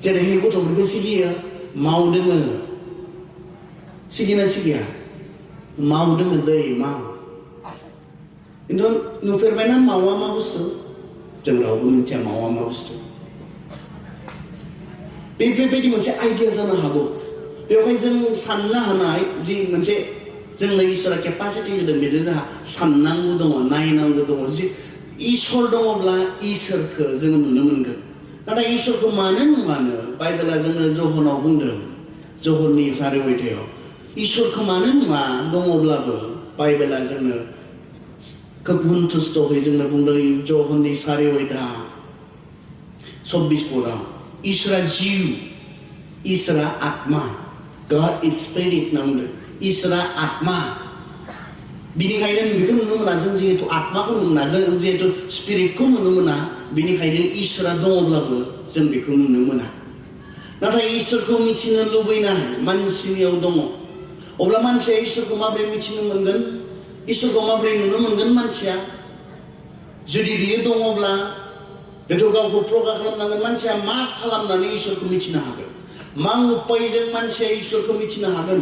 जेरैहाय गथ'फोरखौ सिगियो मावदोङो सिगिना सिगिया मावदोङो दै माव खिन्थु नुफेरबायना मावा मा बुस्थु जों रावबो मिथिया मावा मा बुस्थु बेबायदि मोनसे आइडिया जानो हागौ बेवहाय जों साननो हानाय जि मोनसे जोंनो इसोरा केपासिटि होदों बेजों जोंहा साननांगौ दङ नायनांगौ दङ जि इसोर दङब्ला इसोरखौ जोङो नुनो मोनगोन नाथाय इसोरखौ मानो नुवानो बाइबेला जोंनो जहनाव बुंदों जहननि 4:8 इसोरखौ मानो नुवा दङब्लाबो बाइबेला जोंनो खोब सन्तुष्टयै जोंनो बुंदों जहननि 4:26 पदाव इसोरा जिउ इसोरा आत्मा God is spirit होनना बुंदों इसोरा आत्मा बिनिखायनो बेखौ नुनो मोना जों जिहेतु आत्माखौ नुनो मोना जों जिहेतु स्पिरिटखौ नुनो मोना बिनिखायनो इसोरा दङब्लाबो जों बेखौ नुनो मोना नाथाय इसोरखौ मिथिनो लुबैनाय मानसिनियाव दङ अब्ला मानसिया इसोरखौ माबोरै मिथिनो मोनगोन इसोरखौ माबोरै नुनो मोनगोन मानसिया जुदि बियो दङब्ला बेथ' गावखौ प्रकाश खालामनांगोन मानसिया मा खालामनानै इसोरखौ मिथिनो हागोन मा उपायजों मानसिया इसोरखौ मिथिनो हागोन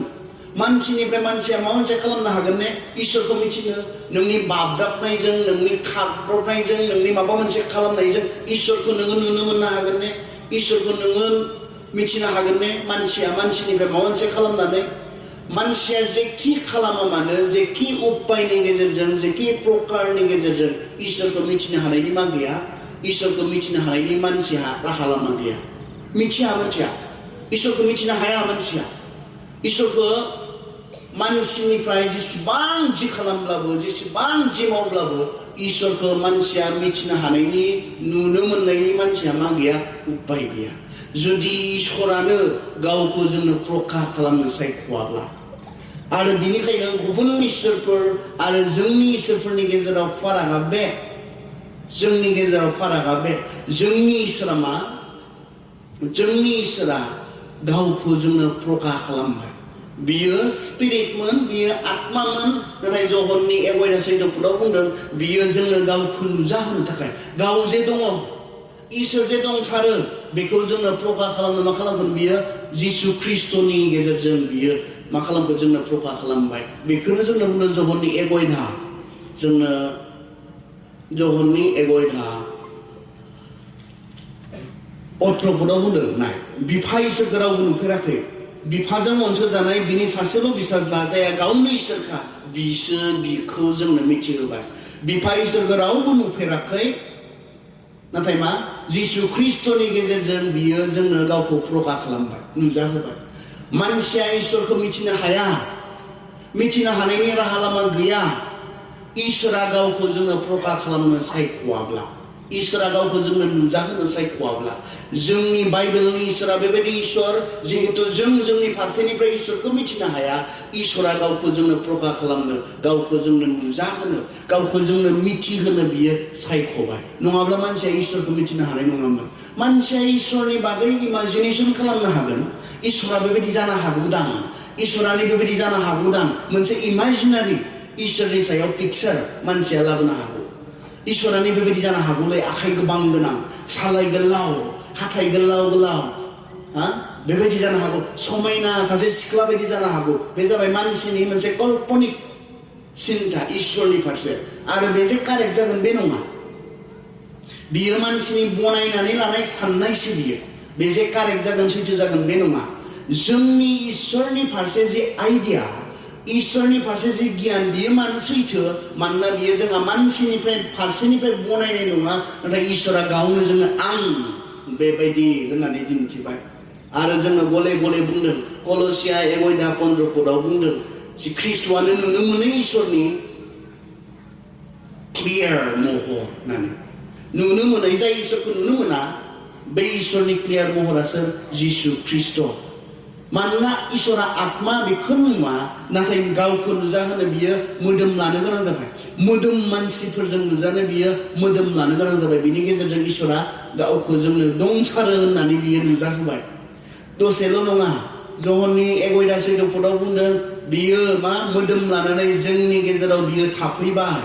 मानसिनिफ्राय मानसिया माबा मोनसे खालामनो हागोन ने इसोरखौ मिथिनो नोंनि बाब्राबनायजों नोंनि खारब्रबनायजों नोंनि माबा मोनसे खालामनायजों इसोरखौ नोङो नुनो मोननो हागोन ने इसोरखौ नोङो मिथिनो हागोन ने मानसिया मानसिनिफ्राय माबा मोनसे खालामनानै मानसिया जेखि खालामा मानो जेखि उपायनि गेजेरजों जेखि प्रकारनि गेजेरजों इसोरखौ मिथिनो हानायनि मा गैया इसोरखौ मिथिनो हानायनि मानसिहा राहा लामा गैया मिथिया मानसिया इसोरखौ मिथिनो हाया मानसिया इसोरखौ मानसिनिफ्राय जेसेबां जि खालामब्लाबो जेसेबां जि मावब्लाबो इसोरखौ मानसिया मिथिनो हानायनि नुनो मोननायनि मानसिया मा गैया उपाय गैया जुदि इसोरानो गावखौ जोंनो प्रकाश खालामनो सायख'वाब्ला आरो बिनिखायनो गुबुन इसोरफोर आरो जोंनि इसोरफोरनि गेजेराव फारागा बे जोंनि गेजेराव फारागा बे जोंनि इसोरा मा जोंनि इसोरा गावखौ जोंनो प्रकाश खालामबाय बियो स्पिरिटमोन बियो आत्मामोन नाथाय जहननि एगयना सैदफोराव बुंदों बियो जोंनो गावखौ नुजाहोनो थाखाय गाव जे दङ इसोर जे दंथारो बेखौ जोंनो प्रकाश खालामनो मा खालामगोन बियो जिसु ख्रिस्टनि गेजेरजों बियो मा खालामगोन जोंनो प्रकाश खालामबाय बेखौनो जोंनो बुंदों जहननि एगयना जोंनो जहननि एगयना 18 बुंदों नाय बिफा इसोरखौ रावबो नुफेराखै बिफाजों अनसोजानाय बिनि सासेल' बिसाज्ला जाया गावनि इसोरखा बिसो बिखौ जोंनो मिथिहोबाय बिफा इसोरखौ रावबो नुफेराखै नाथाय मा जिसु ख्रिस्टनि गेजेरजों बियो जोंनो गावखौ प्रकाश खालामबाय नुजाहोबाय मानसिया इसोरखौ मिथिनो हाया मिथिनो हानायनि राहा लामा गैया इसोरा गावखौ जोंनो प्रकाश खालामनो सायख'वाब्ला इसोरा गावखौ जोंनो नुजाहोनो सायख'वाब्ला जोंनि बाइबेलनि इसोरा बेबायदि इसोर जिहेतु जों जोंनि फारसेनिफ्राय इसोरखौ मिथिनो हाया इसोरा गावखौ जोंनो प्रकाश खालामनो गावखौ जोंनो नुजाहोनो गावखौ जोंनो मिथिहोनो बियो सायख'बाय नङाब्ला मानसिया इसोरखौ मिथिनो हानाय नङामोन मानसिया इसोरनि बागै इमाजिनेसन खालामनो हागोन इसोरा बेबायदि जानो हागौदां इसोरानि बेबायदि जानो हागौदां मोनसे इमाजिनारि इसोरनि सायाव पिक्चार मानसिया लाबोनो हागौ इसोरानि बेबायदि जानो हागौलै आखाइ गोबां गोनां सालाय गोलाव हाथाइ गोलाव गोलाव बेबायदि जानो हागौ समायना सासे सिख्ला बायदि जानो हागौ बे जाबाय मानसिनि मोनसे कल्पनिक सिन्था इसोरनि फारसे आरो बे जे कारेक्ट जागोन बे नङा बियो मानसिनि बनायनानै लानाय साननायसो बियो बे जे कारेक्ट जागोन सैथो जागोन बे नङा जोंनि इसोरनि फारसे जे आइडिया इसोरनि फारसे जे गियान बियो मानो सैथो मानोना बियो जोंहा मानसिनिफ्राय फारसेनिफ्राय बनायनाय नङा नाथाय इसोरा गावनो जोंनो आं बेबायदि होननानै दिन्थिबाय आरो जोंनो गले गले बुंदों कलसिया 1:15 बुंदों जि ख्रिस्ट'आनो नुनो मोनै इसोरनि क्लियार महर होननानै नुनो मोनै जाय इसोरखौ नुनो मोना बे इसोरनि क्लियार महरा सोर जिसु ख्रिस्ट' मानोना इसोरा आत्मा बेखौ नुवा नाथाय गावखौ नुजाहोनो बियो मोदोम लानो गोनां जाबाय मोदोम मानसिफोरजों नुजानो बियो मोदोम लानो गोनां जाबाय बिनि गेजेरजों इसोरा गावखौ जोंनो दंथारो होननानै बियो नुजाहोबाय दसेल' नङा जहननि 1:14 बुंदों बियो मा मोदोम लानानै जोंनि गेजेराव बियो थाफैबाय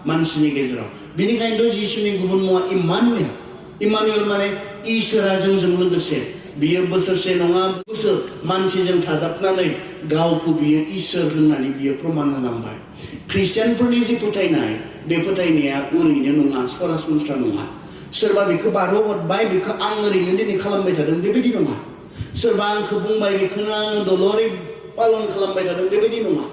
मानसिनि गेजेराव बिनिखायनोथ' जिसुनि गुबुन मुङा इमानुएल माने इसोरा जोंजों लोगोसे बियो बोसोरसे नङा बोसोर मानसिजों थाजाबनानै गावखौ बियो इसोर होननानै बियो प्रमान होलांबाय ख्रिस्टियानफोरनि जि फोथायनाय बे फोथायनाया ओरैनो नङा सरासनस्रा नङा सोरबा बेखौ बारहोहरबाय बेखौ आं ओरैनो दिनै खालामबाय थादों बेबायदि नङा सोरबा आंखौ बुंबाय बेखौनो आङो दलरै पालन खालामबाय थादों बेबायदि नङा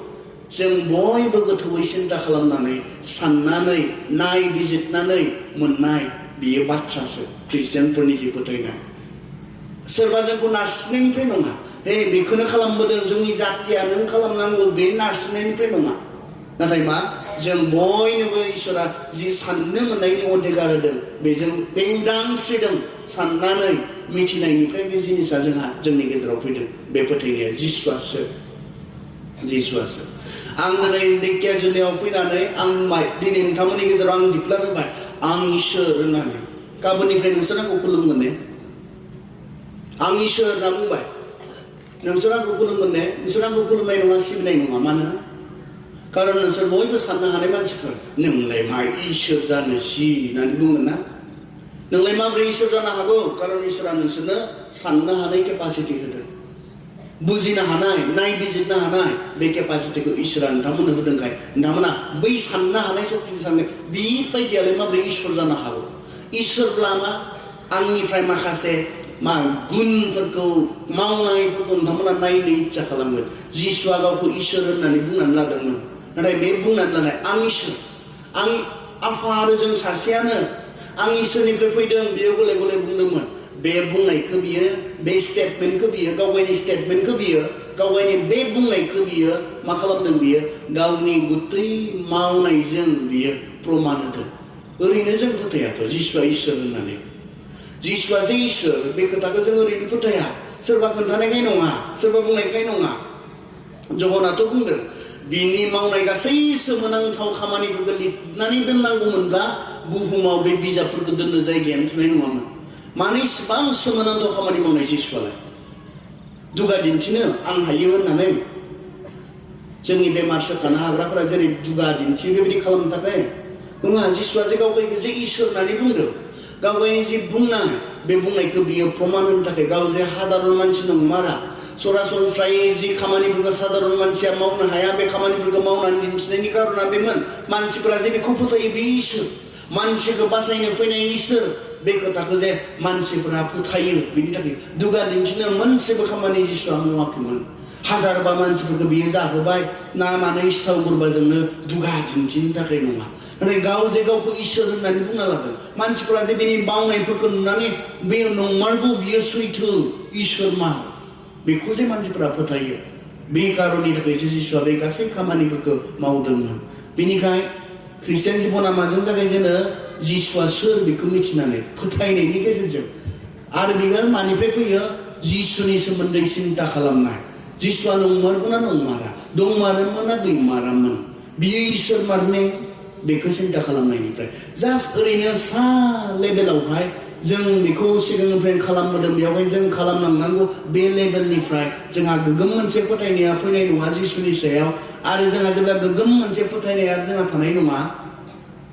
जों बयबो गोथौयै सिन्ता खालामनानै साननानै नायबिजिरनानै मोननाय बियो बाथ्रासो ख्रिस्टियानफोरनि जि फोथायनाय सोरबा जोंखौ नारसिननायनिफ्राय नङा हे बेखौनो खालामबोदों जोंनि जातिया नों खालामनांगौ बे नारसिननायनिफ्राय नङा नाथाय मा जों बयनोबो इसोरा जि साननो मोननायनि अधिकार होदों बेजों बे उदांस्रिदों साननानै मिथिनायनिफ्राय बे जिनिसा जोंहा जोंनि गेजेराव फैदों बे फोथायनाया जिसुआसो आं दिनै दैकियाजुलियाव फैनानै आं दिनै नोंथांमोननि गेजेराव आं डिक्लेयार होबाय आं इसोर होननानै गाबोननिफ्राय नोंसोर आंखौ खुलुमगोन ने आं इसोर होनना बुंबाय नोंसोर आंखौ खुलुमगोन ने नोंसोर आंखौ खुलुमनाय नङा सिबिनाय नङा मानो खारन नोंसोर बयबो साननो हानाय मानसिफोर नोंलाय मा इसोर जानो सि होननानै बुंगोन ना नोंलाय माबोरै इसोर जानो हागौ खारन इसोरा नोंसोरनो साननो हानाय केपासिटि होदों बुजिनो हानाय नायबिजिरनो हानाय बे केपासिटिखौ इसोरा नोंथांमोननो होदोंखाय नोंथांमोना बै साननो हानाय सक्तिनि साननाय बेबायदियालाय माबोरै इसोर जानो हागौ इसोरब्ला मा आंनिफ्राय माखासे मा गुनफोरखौ मावनायफोरखौ नोंथांमोना नायनो इच्छा खालामगोन जिसुआ गावखौ इसोर होननानै बुंनानै लादोंमोन नाथाय बे बुंनानै लानाय आं इसोर आं आफा आरो जों सासेयानो आं इसोरनिफ्राय फैदों बियो गले गले बुंदोंमोन बे बुंनायखौ बियो बे स्टेटमेन्टखौ बियो गावगायनि स्टेटमेन्टखौ बियो गावगायनि बे बुंनायखौ बियो मा खालामदों बियो गावनि गुतै मावनायजों बियो प्रमान होदों ओरैनो जों फोथायाथ' जिसुआ इसोर होननानै जिसुआ जे इसोर बे खोथाखौ जों ओरैनो फोथाया सोरबा खोन्थानायखाय नङा सोरबा बुंनायखाय नङा जहनाथ' बुंदों बिनि मावनाय गासै सोमोनांथाव खामानिफोरखौ लिरनानै दोननांगौमोनब्ला बुहुमाव बे बिजाबफोरखौ दोननो जायगायानो थोनाय नङामोन मानो इसिबां सोमोनांथाव खामानि मावनाय जिसुआलाय दुगा दिन्थिनो आं हायो होननानै जोंनि बेमार सोखानो हाग्राफोरा जेरै दुगा दिन्थियो बेबायदि खालामनो थाखाय नङा जिसुआ जे गावगायखौ जे इसोर होननानै बुंदों गावगायनि जे बुंनाय बे बुंनायखौ बियो प्रमान होनो थाखाय गाव जे साधारन मानसि नंमारा सरासनस्रायै जि खामानिफोरखौ साधारन मानसिया मावनो हाया बे खामानिफोरखौ मावनानै दिन्थिनायनि कारना बेमोन मानसिफोरा जे बेखौ फोथायो बे इसोर मानसिखौ बासायनो फैनाय इसोर बे खोथाखौ जे मानसिफोरा फोथायो बेनि थाखाय दुगा दिन्थिनो मोनसेबो खामानि जिसुआ मावाखैमोन हाजारबा मानसिफोरखौ बियो जाहोबाय नामानै सिथाव गुरबाजोंनो दुगा दिन्थिनो थाखाय नङा नाथाय गाव जे गावखौ इसोर होननानै बुंना लादों मानसिफोरा जे बेनि मावनायफोरखौ नुनानै बे नंमारगौ बियो सैथो इसोर मा बेखौ जे मानसिफोरा फोथायो बे कारननि थाखायसो जिसुआ बे गासै खामानिफोरखौ मावदोंमोन बेनिखाय ख्रिस्टियान जिबना माजों जागायजेनो जिसुआ सोर बेखौ मिथिनानै फोथायनायनि गेजेरजों आरो बेयो मानिफ्राय फैयो जिसुनि सोमोन्दै सिन्ता खालामनाय जिसुआ नंमारगौना नंमारा दंमारोमोन ना गैमारामोन बियो इसोर मारने बेखौ सिन्ता खालामनायनिफ्राय जास्ट ओरैनो सा लेभेलावहाय जों बेखौ सिगांनिफ्राय खालामबोदों बेयावहाय जों खालामलांनांगौ बे लेभेलनिफ्राय जोंहा गोग्गोम मोनसे फोथायनाया फैनाय नङा जिसुनि सायाव आरो जोंहा जेब्ला गोग्गोम मोनसे फोथायनाया जोंहा थानाय नङा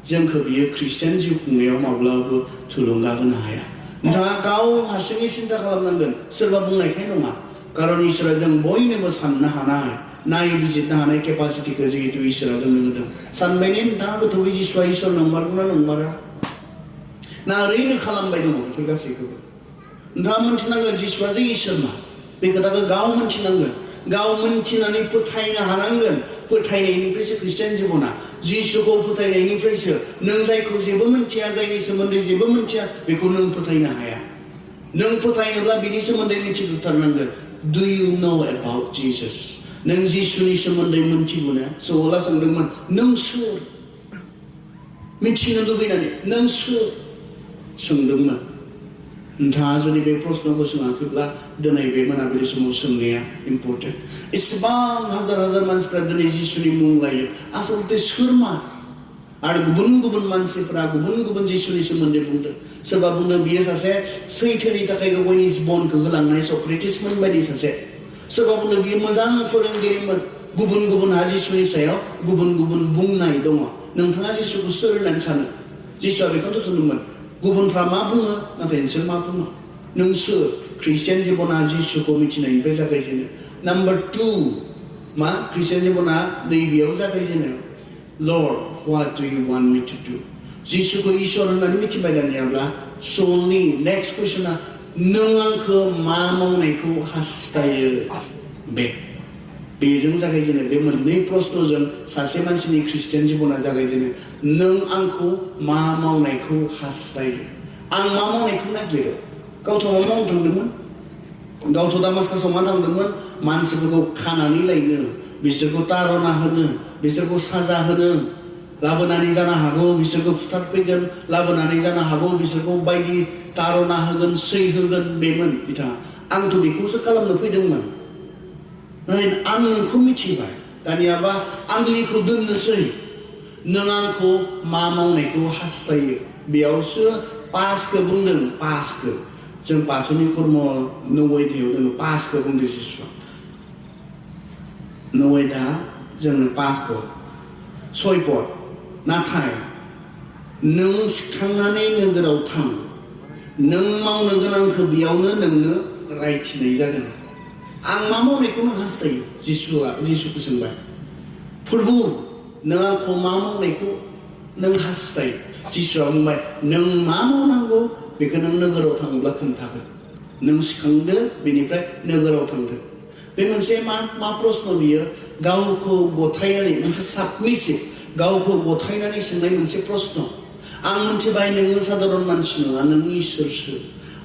जोंखौ बियो ख्रिस्टियान जिउ खुंनायाव माब्लाबाबो थुलुंगा होनो हाया नोंथाङा गाव हारसिङै सिन्ता खालामनांगोन सोरबा बुंनायखाय नङा कारन इसोरा जों बयनोबो साननो हानाय नायबिजिरनो हानाय केपासिटिखौ जिहेतु इसोरा जोंनो होदों सानबायने नोंथाङा गोथौयै जिसुआ इसोर नंमारगौना नंमारा ना ओरैनो खालामबाय दङ बेफोर गासैखौबो नोंथाङा मोनथिनांगोन जिसुआ जे इसोर मा बे खोथाखौ गाव मोनथिनांगोन गाव मोनथिनानै फोथायनो हानांगोन फोथायनायनिफ्रायसो ख्रिस्टियान जिबना जिसुखौ फोथायनायनिफ्रायसो नों जायखौ जेबो मोनथिया जायनि सोमोन्दै जेबो मोनथिया बेखौ नों फोथायनो हाया नों फोथायनोब्ला बिनि सोमोन्दै मिथिग्रोथारनांगोन डु इउ नो एबाउट जिसास नों जिसुनि सोमोन्दै मोनथिगौना सौला सोंदोंमोन नों सोर मिथिनो लुबैनानै नों सोर सोंदोंमोन नोंथाङा जुदि बे प्रश्नखौ सोङाखैब्ला दिनै बे मोनाबिलि समाव सोंनाया इम्पर्टेन्ट इसेबां हाजार हाजार मानसिफ्रा दिनै जिसुनि मुं लायो आसलते सोर मा आरो गुबुन गुबुन मानसिफ्रा गुबुन गुबुन जिसुनि सोमोन्दै बुंदों सोरबा बुंदों बियो सासे सैथोनि थाखाय गावनि जिबनखौ होलांनाय सक्रेटिसमोन बायदि सासे सोरबा बुंदों बियो मोजां फोरोंगिरिमोन गुबुन गुबुनहा जिसुनि सायाव गुबुन गुबुन बुंनाय दङ नोंथाङा जिसुखौ सोर होननानै सानो जिसुआ बेखौथ' सोंदोंमोन गुबुनफ्रा मा बुङो नाथाय नोंसोर मा बुङो नों सोर ख्रिस्टियान जिबना जिसुखौ मिथिनायनिफ्राय जागायजेनो नाम्बार 2 मा ख्रिस्टियान जिबना नैबेयाव जागायजेनो lord what do you want me to do जिसुखौ इसोर होननानै मिथिबाय दानियाब्ला सोलनि नेक्स्ट कुइसना नों आंखौ मा मावनायखौ हास्थायो बेजों जागायजेनो बे मोननै प्रश्नजों सासे मानसिनि ख्रिस्टियान जिबना जागायजेनो नों आंखौ मा मावनायखौ हास्थायो आं मा मावनायखौ नागिरो गावथ' मा मावनो थांदोंमोन गावथ' दामास्कासआव मा थांदोंमोन मानसिफोरखौ खानानै लायनो बिसोरखौ तारना होनो बिसोरखौ साजा होनो लाबोनानै जानो हागौ बिसोरखौ फुथारफैगोन लाबोनानै जानो हागौ बिसोरखौ बायदि तारना होगोन सै होगोन बेमोन बिथाङा आंथ' बेखौसो खालामनो फैदोंमोन आं नोंखौ मिथिबाय दानियाबा आंनिखौ दोननोसै नों आंखौ मा मावनायखौ हास्थायो बेयावसो पासखौ बुंदों पासखौ जों पासनि कर्म नवैधायाव दोङो पासखौ बुंदों जिसुआ नवैधा जोंनो पास पद सय पद नाथाय नों सिखांनानै नोगोराव थां नों मावनो गोनांखौ बेयावनो नोंनो रायथिनाय जागोन आं मा मावनायखौ नों हास्थायो जिसुखौ सोंबाय प्रभु नों आंखौ मा मावनायखौ नों हास्थायो जिसुआ बुंबाय नों मा मावनांगौ बेखौ नों नोगोराव थाङोब्ला खोन्थागोन नों सिखांदो बेनिफ्राय नोगोराव थांदो बे मोनसे मा प्रश्न बियो गावखौ गथायनानै मोनसे साबमिसिभ गावखौ गथायनानै सोंनाय मोनसे प्रश्न आं मिथिबाय नोङो साधारन मानसि नङा नों इसोरसो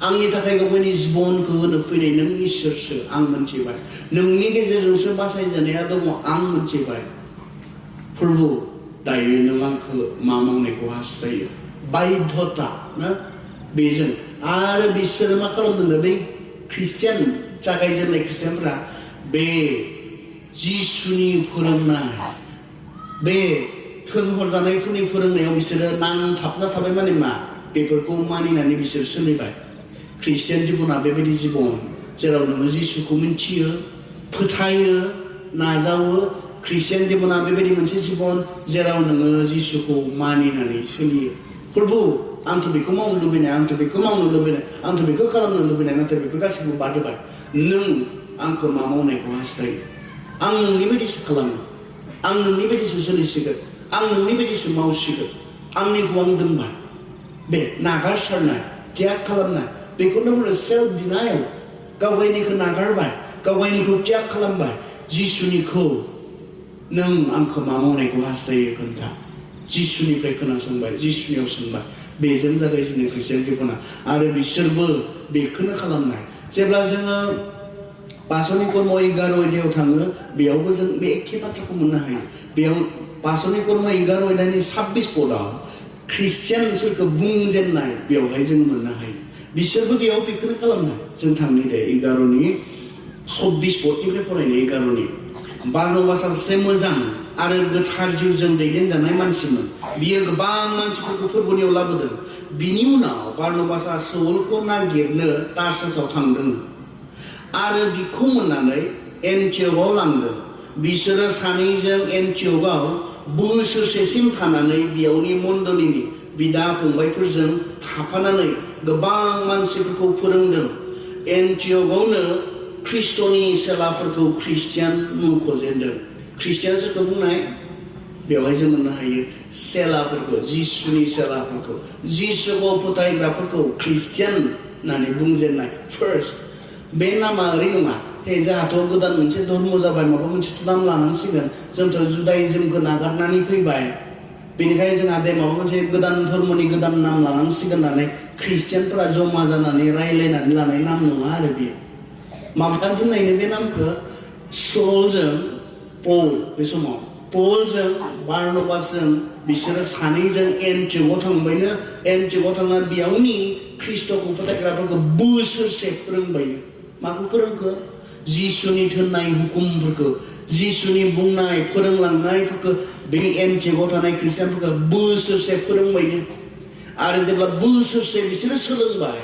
आंनि थाखाय गावनि जिबनखौ होनो फैनाय नों इसोरसो आं मिथिबाय नोंनि गेजेरजोंसो बासायजानाया दङ आं मिथिबाय प्रभु दायो नों आंखौ मा मावनायखौ हास्थायो बाध्यता ना बेजों आरो बिसोरो मा खालामदों बै ख्रिस्टियान जागायजेननाय ख्रिस्टियानफोरा बे जिसुनि फोरोंनाय बे थोनहरजानायफोरनि फोरोंनायाव बिसोरो नांथाबना थाबाय माने मा बेफोरखौ मानिनानै बिसोर सोलिबाय ख्रिस्टियान जिबना बेबायदि जिबन जेराव नोङो जिसुखौ मिथियो फोथायो नाजावो ख्रिस्टियान जिबना बेबायदि मोनसे जिबन जेराव नोङो जिसुखौ मानिनानै सोलियो प्रभु आंथ' बेखौ मावनो लुबैनाय आंथ' बेखौ मावनो लुबैनाय आंथ' बेखौ खालामनो लुबैनाय नाथाय बेफोर गासैबो बाद होबाय नों आंखौ मा मावनायखौ हास्थायो आं नोंनि बायदिसो खालामो आं नोंनि बायदिसो सोलिसिगोन आं नोंनि बायदिसो मावसिगोन आंनिखौ आं दोनबाय बे नागारसारनाय त्याग खालामनाय बेखौनो बुङो सेल्फ डिनायल गावगायनिखौ नागारबाय गावगायनिखौ त्याग खालामबाय जिसुनिखौ नों आंखौ मा मावनायखौ हास्थायो खोन्था जिसुनिफ्राय खोनासंबाय जिसुनियाव सोंबाय बेजों जागायजेनो ख्रिस्टियान जिबना आरो बिसोरबो बेखौनो खालामनाय जेब्ला जोङो पासनि कर्म 11 अध्यायाव थाङो बेयावबो जों बे एखे बाथ्राखौ मोननो हायो बेयाव पासनि कर्म 11 अध्यायनि 26 पदआव ख्रिस्टियानफोरखौ बुंजेननाय बेवहाय जों मोननो हायो बिसोरबो बेयाव बेखौनो खालामनाय जों थांनि दे 11नि 26 पदनिफ्राय फरायनाय 11नि बारनबासआ सासे मोजां आरो गोथार जिउजों दैदेनजानाय मानसिमोन बियो गोबां मानसिफोरखौ फोरबोनियाव लाबोदों बिनि उनाव बारनबासआ सौलखौ नागिरनो टार्सासआव थांदों आरो बिखौ मोननानै एन्टिअखआव लांदों बिसोरो सानैजों एन्टिअखआव बोसोरसेसिम थानानै बेयावनि मण्डलीनि बिदा फंबायफोरजों थाफानानै गोबां मानसिफोरखौ फोरोंदों एन्टिअखआवनो ख्रिस्ट'नि सेलाफोरखौ ख्रिस्टियान मुंख'जेनदों ख्रिस्टियान सोरखौ बुंनाय बेवहाय जों मोननो हायो सेलाफोरखौ जिसुनि सेलाफोरखौ जिसुखौ फोथायग्राफोरखौ ख्रिस्टियान होननानै बुंजेननाय फार्स्ट बे नामा ओरै नङा हे जोंहाथ' गोदान मोनसे धर्म जाबाय माबा मोनसे नाम लानांसिगोन जोंथ' जुदाइज्मखौ नागारनानै फैबाय बेनिखायनो जोंहा दे माबा मोनसे गोदान धर्मनि गोदान नाम लानांसिगोन होननानै ख्रिस्टियानफोरा जमा जानानै रायलायनानै लानाय नाम नङा आरो बेयो माब्ला दोननायनो बे नामखौ सलजों पल बे समाव पलजों बारनबासजों बिसोरो सानैजों एन्टिअखआव थांबायनो एन्टिअखआव थांना बेयावनि ख्रिस्ट'खौ फोथायग्राफोरखौ बोसोरसे फोरोंबायनो माखौ फोरोंखो जिसुनि थोननाय हुकुमफोरखौ जिसुनि बुंनाय फोरोंलांनायफोरखौ बे एन्टिअखआव थानाय ख्रिस्टियानफोरखौ बोसोरसे फोरोंबायनो आरो जेब्ला बोसोरसे बिसोरो सोलोंबाय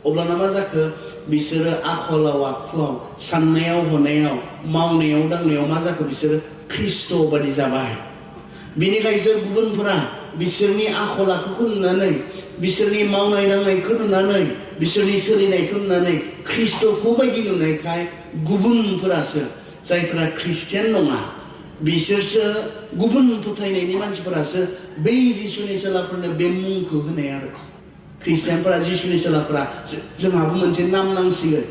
अब्लाना मा जाखो बिसोरो आखलाव आखुआव साननायाव हनायाव मावनायाव दांनायाव मा जाखो बिसोरो ख्रिस्ट' बादि जाबाय बिनिखायसो गुबुनफोरा बिसोरनि आखल आखुखौ नुनानै बिसोरनि मावनाय दांनायखौ नुनानै बिसोरनि सोलिनायखौ नुनानै ख्रिस्ट'खौ बायदि नुनायखाय गुबुनफोरासो जायफोरा ख्रिस्टियान नङा बिसोरसो गुबुन फोथायनायनि मानसिफोरासो बै जिसुनि सेलाफोरनो बे मुंखौ होनाय आरो ख्रिस्टियानफोरा जिसुनि सेलाफोरा जोंहाबो मोनसे नाम नांसिगोन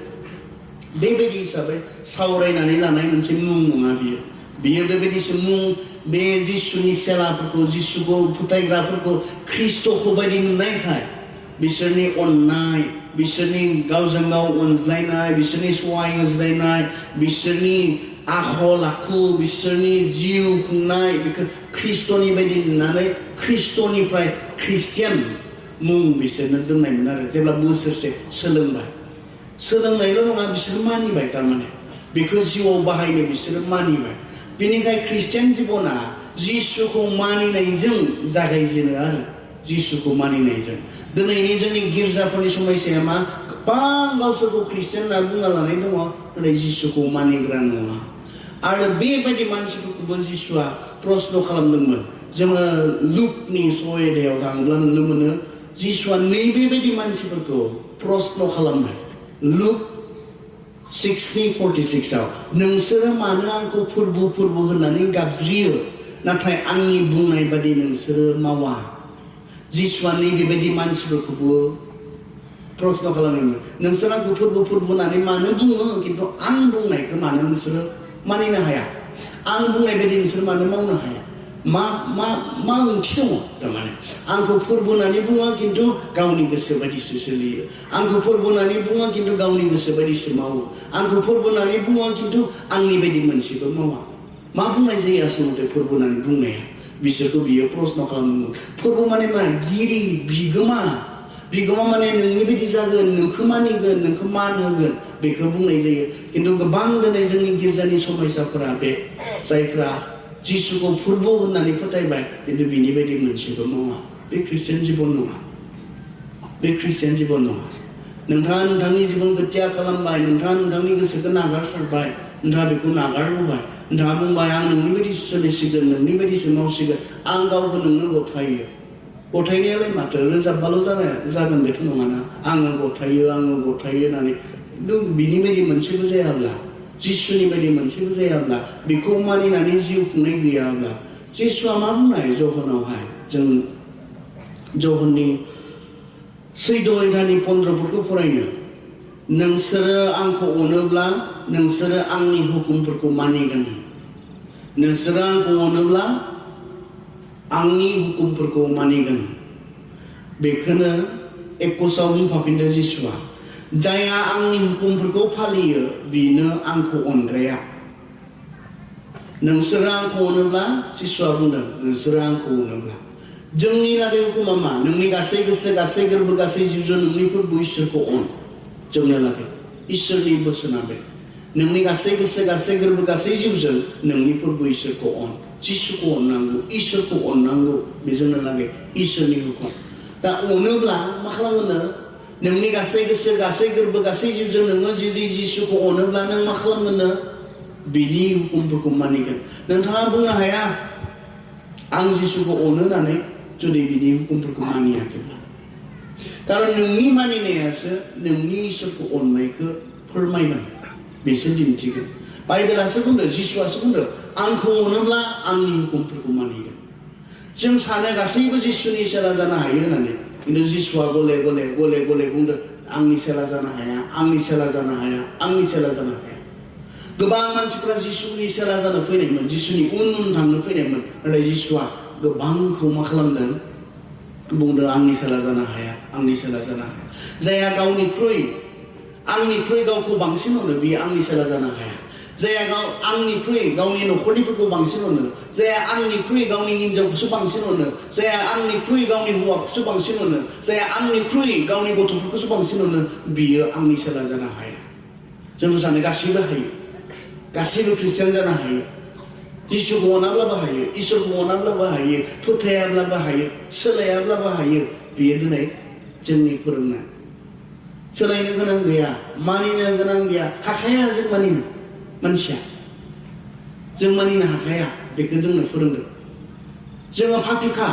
बेबायदि हिसाबै सावरायनानै लानाय मोनसे मुं नङा बियो बेबायदिसो मुं बे जिसुनि सेलाफोरखौ जिसुखौ फोथायग्राफोरखौ ख्रिस्ट'खौ बायदि नुनायखाय बिसोरनि अननाय बिसोरनि गावजों गाव अनज्लायनाय बिसोरनि सहाय होज्लायनाय बिसोरनि आखल आखु बिसोरनि जिउ खुंनाय बेखौ ख्रिस्ट'नि बायदि नुनानै ख्रिस्ट'निफ्राय ख्रिस्टियान मुं बिसोरनो दोननायमोन आरो जेब्ला बोसोरसे सोलोंनायल' नङा बिसोर मानिबाय थारमाने बेखौ जिउआव बाहायनो बिसोरो मानिबाय बिनिखाय ख्रिस्टियान जिबना जिसुखौ मानिनायजों जागायजेनो आरो जिसुखौ मानिनायजों दिनैनि जोंनि गिर्जाफोरनि समस्याया मा गोबां गावसोरखौ ख्रिस्टियान होनना बुंना लानाय दङ नाथाय जिसुखौ मानिग्रा नङा आरो बेबायदि मानसिफोरखौबो जिसुआ प्रश्न खालामदोंमोन जोङो लुकनि 6 अध्यायाव थाङोब्ला नुनो मोनो जिसुआ नैबेबायदि मानसिफोरखौ प्रश्न खालामनाय लुक 6:46 आव नोंसोरो मानो आंखौ फोरबो होननानै गाबज्रियो नाथाय आंनि बुंनाय बादि नोंसोरो मावा जिसुआ नैबेबायदि मानसिफोरखौबो प्रश्न खालामदोंमोन नोंसोर आंखौ फोरबो होननानै मानो बुङो खिन्थु आं बुंनायखौ मानो नोंसोरो मानिनो हाया आं बुंनाय बायदि नोंसोर मानो मावनो हाया मा ओंथि दङ थारमाने आंखौ फोरबो होननानै बुङो खिन्थु गावनि गोसो बायदिसो सोलियो आंखौ फोरबो होननानै बुङो खिन्थु गावनि गोसो बायदिसो मावो आंखौ फोरबो होननानै बुङो खिन्थु आंनि बायदि मोनसेबो मावा मा बुंनाय जायो आसलथे फोरबो होननानै बुंनाया बिसोरखौ बियो प्रश्न खालामदोंमोन फोरबो माने मा गिरि बिगोमा माने नोंनि बायदि जागोन नोंखौ मानिगोन नोंखौ मान होगोन बेखौ बुंनाय जायो खिन्थु गोबां दिनै जोंनि गिर्जानि समयसाफोरा बे जायफ्रा जिसुखौ फोरबो होननानै फोथायबाय खिन्थु बिनि बायदि मोनसेबो मावा बे ख्रिस्टियान जिबन नङा नोंथाङा नोंथांनि जिबनखौ त्याग खालामबाय नोंथाङा नोंथांनि गोसोखौ नागारसारबाय नोंथाङा बेखौ नागारबोबाय नोंथाङा बुंबाय आं नोंनि बायदिसो सोलिसिगोन नोंनि बायदिसो मावसिगोन आं गावखौ नोंनो गथायनायालाय माथो रोजाबबाल' जागोन बेथ' नङाना आङो गथायो होननानै खिन्थु बिनि बायदि मोनसेबो जायाब्ला जिसुनि बायदि मोनसेबो जायाब्ला बेखौ मानिनानै जिउ खुंनाय गैयाब्ला जिसुआ मा बुंनाय जहनावहाय जों जहननि 14 अध्यायनि 15 फरायनो नोंसोरो आंखौ अनोब्ला नोंसोरो आंनि हुकुमफोरखौ मानिगोन नोंसोरो आंखौ अनोब्ला आंनि हुकुमफोरखौ मानिगोन बेखौनो 21 आव बुंफाफिनदों जिसुआ जायहा आंनि हुकुमफोरखौ फालियो बिनो आंखौ अनग्राया नोंसोरो आंखौ अनोब्ला जिसुआ बुंदों नोंसोरो आंखौ अनोब्ला जोंनि लागै हुकुमा मा नोंनि गासै गोसो गासै गोरबो गासै जिउजों नोंनि फोरबो इसोरखौ अन जोंनो लागै इसोरनि बोसोना बे नोंनि गासै गोसो गासै गोरबो गासै जिउजों नोंनि फोरबो इसोरखौ अन जिसुखौ अननांगौ इसोरखौ अननांगौ बे जोंनो लागै इसोरनि हुकुम दा अनोब्ला मा खालामो नोंनि गासै गोसो गासै गोरबो गासै जिउजों नोङो जिसुखौ अनोब्ला नों मा खालामगोन बिनि हुकुमफोरखौ मानिगोन नोंथाङा बुंनो हाया आं जिसुखौ अनो होननानै जुदि बिनि हुकुमफोरखौ मानियाखैब्ला कारन नोंनि मानिनायासो नोंनि इसोरखौ अननायखौ फोरमायगोन बेसो दिन्थिगोन बाइबेलासो बुंदों जिसुआसो बुंदों आंखौ अनोब्ला आंनि हुकुमफोरखौ मानिगोन जों सानो गासैबो जिसुनि सेला जानो हायो होननानै खिन्थु जिसुआ गले बुंदों आंनि सेला जानो हाया गोबां मानसिफोरा जिसुनि सेला जानो फैनायमोन जिसुनि उन थांनो फैनायमोन नाथाय जिसुआ गोबांखौ मा खालामदों बुंदों आंनि सेला जानो हाया जायहा आंनिख्रुइ गावखौ बांसिन अनो बियो आंनि सेला जानो हाया जायहा आंनिख्रुइ गावनि न'खरनिफोरखौ बांसिन अनो जायहा आंनिख्रुइ गावनि हिनजावखौसो बांसिन अनो जायहा आंनिख्रुइ गावनि हौवाखौसो बांसिन अनो जायहा आंनिख्रुइ गावनि गथ'फोरखौसो बांसिन अनो बियो आंनि सेला जानो हाया जों सानो गासैबो ख्रिस्टियान जानो हायो जिसुखौ अनाब्लाबो हायो इसोरखौ अनाब्लाबो हायो फोथायाब्लाबो हायो सोलायाब्लाबो हायो बेयो दिनै जोंनि फोरोंनाय सोलायनो गोनां गैया मानिनो गोनां गैया हाखाया जों मानिनो मानसिया जों मानिनो हाखाया बेखौ जोंनो फोरोंदों जोङो फापिखा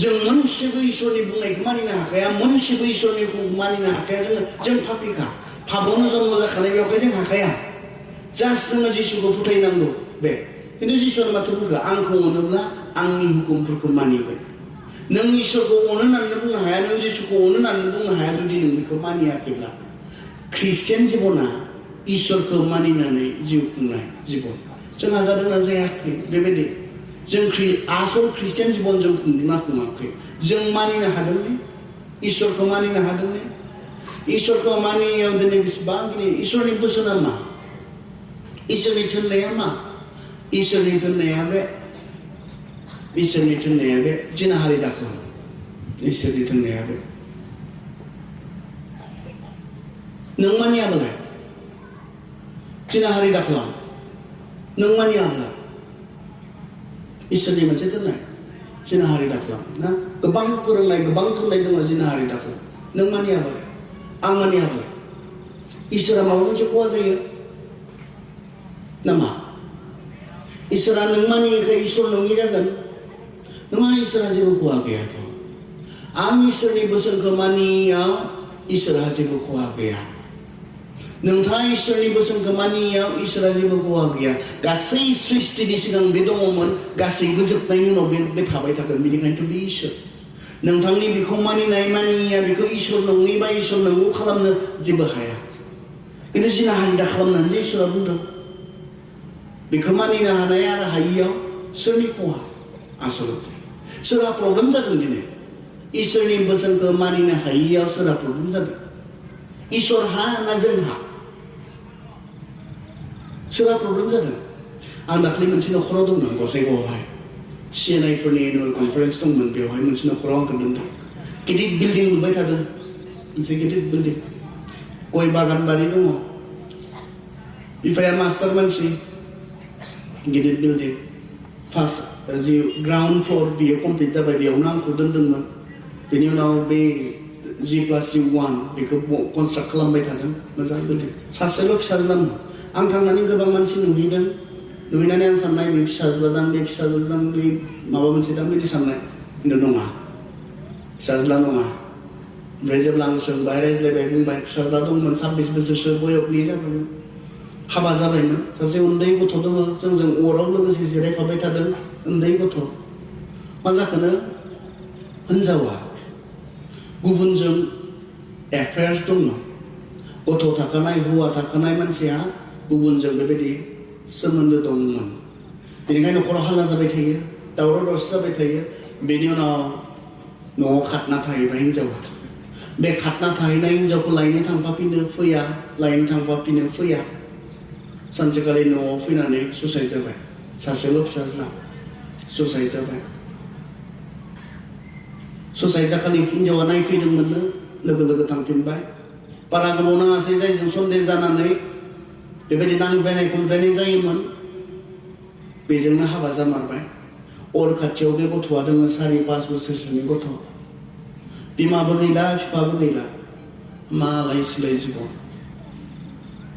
जों मोनसेबो इसोरनि बुंनायखौ मानिनो हाखाया मोनसेबो इसोरनि मानिनो हाखाया जों फापिखा पापावनो जन्म जाखानाय बेवहाय जों हाखाया जास्ट जोङो जिसुखौ फोथायनांगौ बे खिन्थु जिसुआ माथो बुंखो आंखौ अनोब्ला आंनि हुकुमफोरखौ मानिगोन नों इसोरखौ अनो होननानै बुंनो हाया नों जिसुखौ अनो होननानै बुंनो हाया जुदि नों बेखौ मानियाखैब्ला ख्रिस्टियान जिबना इसोरखौ मानिनानै जिउ खुंनाय जिबन जोंहा जादोंना जायाखै बेबायदि जों आसल ख्रिस्टियान जिबन जों खुंदोंना खुङाखै जों मानिनो हादोंने इसोरखौ मानिनो हादोंने इसोरखौ मानिनायाव दिनै बेसेबां इसोरनि बोसोना मा इसोरनि थिननाया मा इसोरनि थिननाया बे जिनाहारि दाखालाम इसोरनि थिननाया बे नों मानियाब्ला जिनाहारि दाखालाम नों मानियाब्ला इसोरनि मोनसे दोननाय जिनाहारि दाखालाम ना गोबां फोरोंनाय गोबां थुनलाइ दङ जिनाहारि दाखालाम नों मानियाबालाय आं मानियाबालाय इसोरा माबा मोनसे खहा जायो नामा इसोरा नों मानियैखाय इसोर नङि जागोन नङा इसोरा जेबो खहा गैयाथ' आं इसोरनि बोसोनखौ मानियाव इसोरहा जेबो खहा गैया नोंथाङा इसोरनि बोसोनखौ मानियाव इसोरा जेबो खहा गैया गासै सृष्टिनि सिगां बे दङमोन गासैबो जोबनायनि उनाव बे थाबाय थागोन बेनिखायनोथ' बे इसोर नोंथांनि बेखौ मानिनाय मानियैया बेखौ इसोर नङै बा इसोर नंगौ खालामनो जेबो हाया खिन्थु जिनाहारि दा खालामनानै जे इसोरा बुंदों बेखौ मानिनो हानाय आरो हायियाव सोरनि खहा आसलते सोरहा प्रब्लेम जादों दिनै इसोरनि बोसोनखौ मानिनो हायियाव सोरहा प्रब्लेम जादों इसोरहा ना जोंहा सोरहा प्रब्लेम जादों आं दाखालि मोनसे न'खराव दंमोन गसाइगावआवहाय सिएनआइफोरनि एनुवेल कनफारेन्स दंमोन बेवहाय मोनसे न'खराव आंखौ दोनदों गिदिर बिल्डिं लुबाय थादों मोनसे गिदिर बिल्डिं गय बागान बारि दङ बिफाया मास्टार मानसि गिदिर बिल्डिं फार्स्ट जि ग्राउन्ड फ्लोर बियो कमप्लिट जाबाय बेयावनो आंखौ दोनदोंमोन बेनि उनाव बे G+1 बेखौ कनस्ट्राक्ट खालामबाय थादों मोजां बिल्डिं सासेल' फिसाज्लामोन आं थांनानै गोबां मानसि नुहैदों नुहैनानै आं साननाय बे फिसाज्लादां बे फिसाज्लादां बे माबा मोनसे दां बिदि साननाय खिन्थु नङा फिसाज्ला नङा ओमफ्राय जेब्ला आं सोंबाय रायज्लायबाय बुंबाय फिसाज्ला दंमोन 26 बोसोरसो बयसनि जाबायमोन हाबा जाबायमोन सासे उन्दै गथ' दङ जोंजों अराव लोगोसे जिरायफाबाय थादों उन्दै गथ' मा जाखोनो हिनजावा गुबुनजों एफेयार्स दंमोन गथ' थाखानाय हौवा थाखानाय मानसिया गुबुनजों बेबायदि सोमोन्दो दंमोन बेनिखायनो न'खराव हाल्ला जाबाय थायो दावराव दावसि जाबाय थायो बेनि उनाव न'आव खारना थाहैबाय हिनजावा बे खारना थाहैनाय हिनजावखौ लायनो थांफाफिनो फैया लायनो थांफाफिनो फैया सानसेखालि न'आव फैनानै सुसाइड जाबाय सासेल' फिसाज्ला सुसाइड जाबाय सुसाइड जाखालि हिनजावा नायफैदोंमोननो लोगो लोगो थांफिनबाय बारा गोबाव नाङासै जायजों सन्देह जानानै बेबायदि नांज्लायनाय खमज्लायनाय जायोमोन बेजोंनो हाबा जामारबाय अर खाथियाव बे गथ'आ दङ 4-5 बोसोरसोनि गथ' बिमाबो गैला बिफाबो गैला मालाय सिलाय जिबन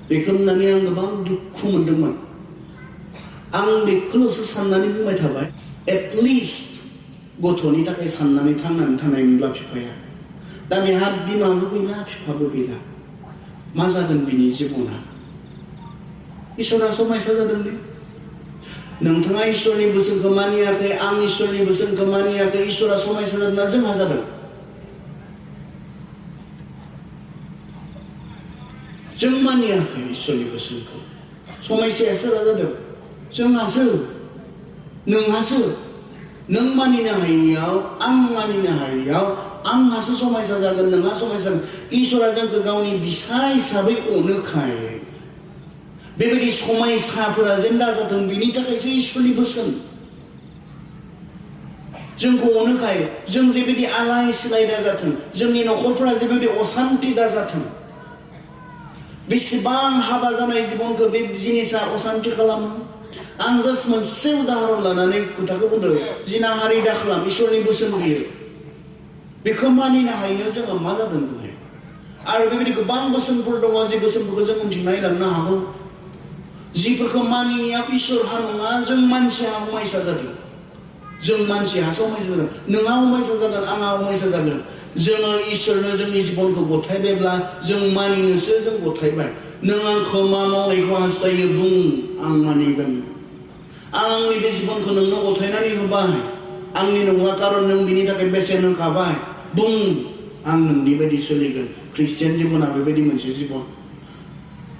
बेखौ नुनानै आं गोबां दुखु मोनदोंमोन आं बेखौल'सो साननानै बुंबाय थाबाय एटलिस्ट गथ'नि थाखाय साननानै थांनानै थानायमोनब्ला बिफाया दा बेहा बिमाबो गैला बिफाबो गैला मा जागोन बिनि जिबना इसोरा समायसा जादों दे नोंथाङा इसोरनि बोसोनखौ मानियाखै आं इसोरनि बोसोनखौ मानियाखै इसोरा समायसा जादोंना जोंहा जादों जों मानियाखै इसोरनि बोसोनखौ समायसाया सोरहा जादों जोंहासो नोंहासो नों मानिनो हायैयाव आं मानिनो हायैयाव आंहासो समायसा जागोन नोंहा समायसा इसोरा जोंखौ गावनि बिसा हिसाबै अनोखाय बेबायदि समायसाफोरा जेन दाजाथों बिनि थाखायसो इसोरनि बोसोन जोंखौ अनोखाय जों जेबायदि आलाय सिलाय दाजाथों जोंनि न'खरफोरा जेबायदि असान्ति दाजाथों बेसेबां हाबा जानाय जिबनखौ बे जिनिसा असान्ति खालामो आं जास्ट मोनसे उदाहरन लानानै खोथाखौ बुंदों जिनाहारि दाखालाम इसोरनि बोसोन बियो बेखौ मानिनो हायो जोङो मा जादों बुंनाय आरो बेबायदि गोबां बोसोनफोर दङ जे बोसोनफोरखौ जों उनथिं नायलांनो हागौ जिफोरखौ मानिनायाव इसोरहा नङा जों मानसिया समायसा जादों जों मानसिया समायसा जादों नोंहा समायसा जागोन आंहा समायसा जागोन जोङो इसोरनो जोंनि जिबनखौ गथायबायब्ला जों मानिनोसो जों गथायबाय नों आंखौ मा मावनायखौ हास्थायो बुं आं मानिगोन आं आंनि बे जिबनखौ नोंनो गथायनानै होबाय आंनि नङा कारन नों बिनि थाखाय बेसेन होखाबाय बुं आं नोंनि बायदि सोलिगोन ख्रिस्टियान जिबना बेबायदि मोनसे जिबन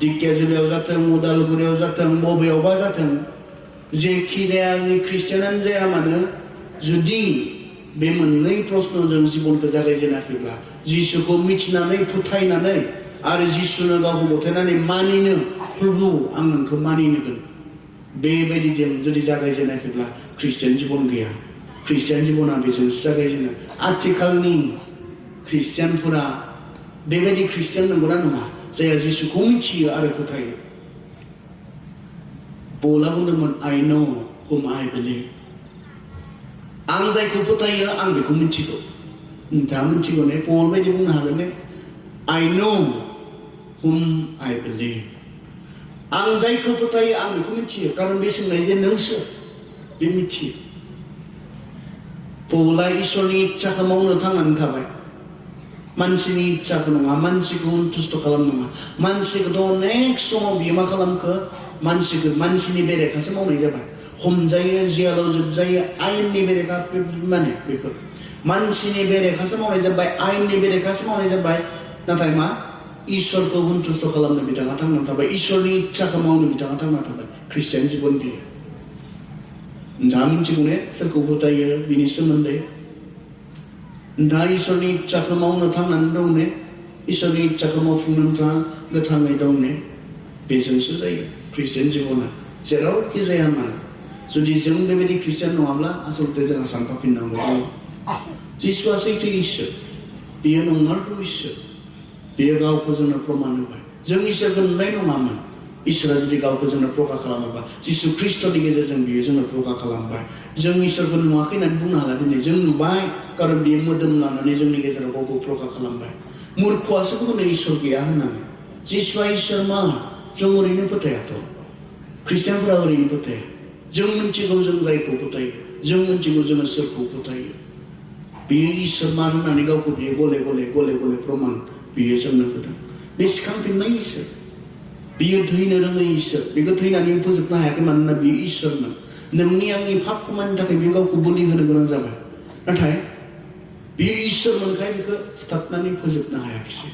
दिकेजुलियाव जाथों उदालगुरियाव जाथों बबेयावबा जाथों जेखि जाया ख्रिस्टियानानो जाया मानो जुदि बे मोननै प्रश्नजों जिबनखौ जागायजेनाखैब्ला जिसुखौ मिथिनानै फोथायनानै आरो जिसुनो गावखौ गथायनानै मानिनो प्रभु आं नोंखौ मानिनोगोन बेबायदिजों जुदि जागायजेनाखैब्ला ख्रिस्टियान जिबन गैया ख्रिस्टियान जिबना बेजोंसो जागायजेनो आथिखालनि ख्रिस्टियानफोरा बेबायदि ख्रिस्टियान नंगौना नङा जायहा जिसुखौ मिथियो आरो फोथायो पौला बुंदोंमोन I know whom I believe आं जायखौ फोथायो आं बेखौ मिथिगौ नोंथाङा मिथिगौ ने पल बायदि बुंनो हागोन ने I know whom I believe आं जायखौ फोथायो आं बेखौ मिथियो कारन बे सोंनाय जे नों सोर बे मिथियो पौला इसोरनि इच्छाखौ मावनो थांनानै थाबाय मानसिनि इच्छाखौ नङा मानसिखौ सन्तुष्ट खालामनो नङा मानसिखौथ' नेक्स्ट समाव बियो मा खालामखो मानसिनि बेरेखासो मावनाय जाबाय हमजायो जेलाव जोबजायो आयेननि बेरेखा माने बेफोर मानसिनि बेरेखासो मावनाय जाबाय आयेननि बेरेखासो मावनाय जाबाय नाथाय मा इसोरखौ सन्तुष्ट खालामनो बिथाङा थांनानै थाबाय इसोरनि इच्छाखौ मावनो बिथाङा थांनानै थाबाय ख्रिस्टियान जिबन बियो नोंथाङा मिथिगौ ने सोरखौ फोथायो बिनि सोमोन्दै नोंथाङा इसोरनि इच्छाखौ मावनो थांनानै दं ने इसोरनि इच्छाखौ मावफुंनो नोंथाङा गोथाङै दं ने बेजोंसो जायो ख्रिस्टियान जिबना जेरावखि जाया मानो जुदि जों बेबायदि ख्रिस्टियान नङाब्ला आसलते जोंहा सानखांफिननांगौ दङ जिसुआ सैथो इसोर बियो नंमारगौ इसोर बियो गावखौ जोंनो प्रमान होबाय जों इसोरखौ नुनाय नङामोन इसोरा जुदि गावखौ जोंनो प्रकाश खालामोबा जिसु ख्रिस्टनि गेजेरजों बियो जोंनो प्रकाश खालामबाय जों इसोरखौ नुवाखै होननानै बुंनो हाला दिनै जों नुबाय कारन बियो मोदोम लानानै जोंनि गेजेराव गावखौ प्रकाश खालामबाय मूर्खआसो बुङो इसोर गैया होननानै जिसुआ इसोर मा जों ओरैनो फोथायाथ' ख्रिस्टियानफोरा ओरैनो फोथाया जों मिथिगौ जों जायखौ फोथायो जों मिथिगौ जोङो सोरखौ फोथायो बियो इसोर मा होननानै गावखौ बियो गले गले प्रमान बियो जोंनो होदों बे सिखांफिननाय इसोर बियो थैनो रोङै इसोर बेखौ थैनानै फोजोबनो हायाखै मानोना बियो इसोरमोन नोंनि आंनि पाप खामानिनि थाखाय बियो गावखौ बोलि होनो गोनां जाबाय नाथाय बियो इसोरमोनखाय बेखौ फुथाबनानै फोजोबनो हायाखिसै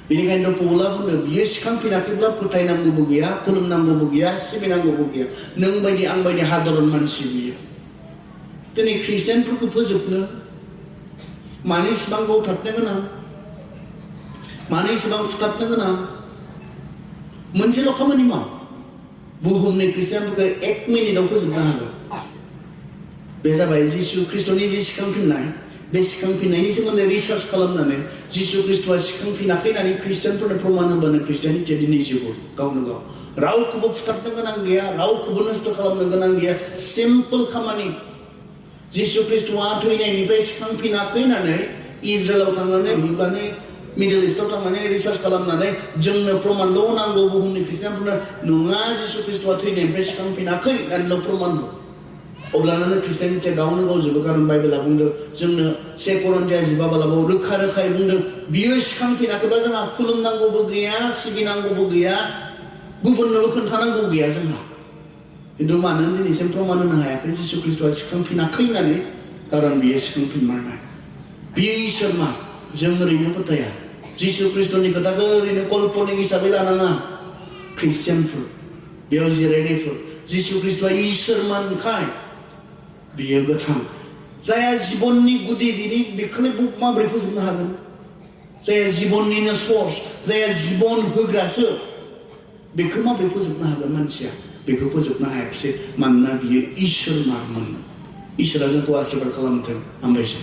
बेनिखायनो पौला बुंदों बियो सिखांफिनाखैब्ला फोथायनांगौबो गैया खुलुमनांगौबो गैया सिबिनांगौबो गैया नों बायदि आं बायदि हादरन मानसि बियो दिनै ख्रिस्टियानफोरखौ फोजोबनो मानो इसेबां गावथाबनो गोनां मानो इसेबां फुथाबनो गोनां मोनसेल' खामानि माव बुहुमनि ख्रिस्टियानफोरखौ 1 मिनिटाव फोजोबनो हागोन बे जाबाय जिसु ख्रिस्टनि जि सिखांफिननाय बे सिखांफिननायनि सोमोन्दै रिसार्च खालामनानै जिसु ख्रिस्टआ सिखांफिनाखै होननानै ख्रिस्टियानफोरनो प्रमान होबानो ख्रिस्टियानिटिया दिनै जिउ गावनो गाव रावखौबो फुथाबनो गोनां गैया रावखौबो नस्थ' खालामनो गोनां गैया सिम्पल खामानि जिसु ख्रिस्टआ थैनायनिफ्राय सिखांफिनाखै होननानै इजराइलाव थांनानै हिब्लानै मिडल इस्टआव थांनानै रिसार्च खालामनानै जोंनो प्रमानल' नांगौ बुहुमनि ख्रिस्टियानफोरनो नङा जिसु ख्रिस्टआ थैनायनिफ्राय सिखांफिनाखै होननानैल' प्रमान हो अब्लानो ख्रिस्टियानिटिया गावनो गाव जोबो कारन बाइबेला बुंदों जोंनो 2 करन्थिया 15 बालाबाव रोखा रोखायै बुंदों बियो सिखांफिनाखैब्ला जोंहा खुलुमनांगौबो गैया सिबिनांगौबो गैया गुबुननोबो खोन्थानांगौ गैया जोंहा खिन्थु मानो दिनैसिम प्रमान होनो हायाखै जिसु ख्रिस्टआ सिखांफिनाखै होननानै कारन बियो सिखांफिनमारनाय बियो इसोरमा जों ओरैनो फोथाया जिसु ख्रिस्टनि खोथाखौ ओरैनो कल्पनिक हिसाबै लानाङा ख्रिस्टियानफोर बेयाव जिरायनायफोर जिसु ख्रिस्टआ इसोरमोनखाय बियो गोथां जायहा जिबननि गुदि बिनि बेखौनो माबोरै फोजोबनो हागोन जायहा जिबननिनो सर्स जायहा जिबन होग्रासो बेखौ माबोरै फोजोबनो हागोन मानसिया बेखौ फोजोबनो हायाखिसै मानोना बियो इसोर मारमोन इसोरा जोंखौ आशीर्बाद खालामथों हामबायसै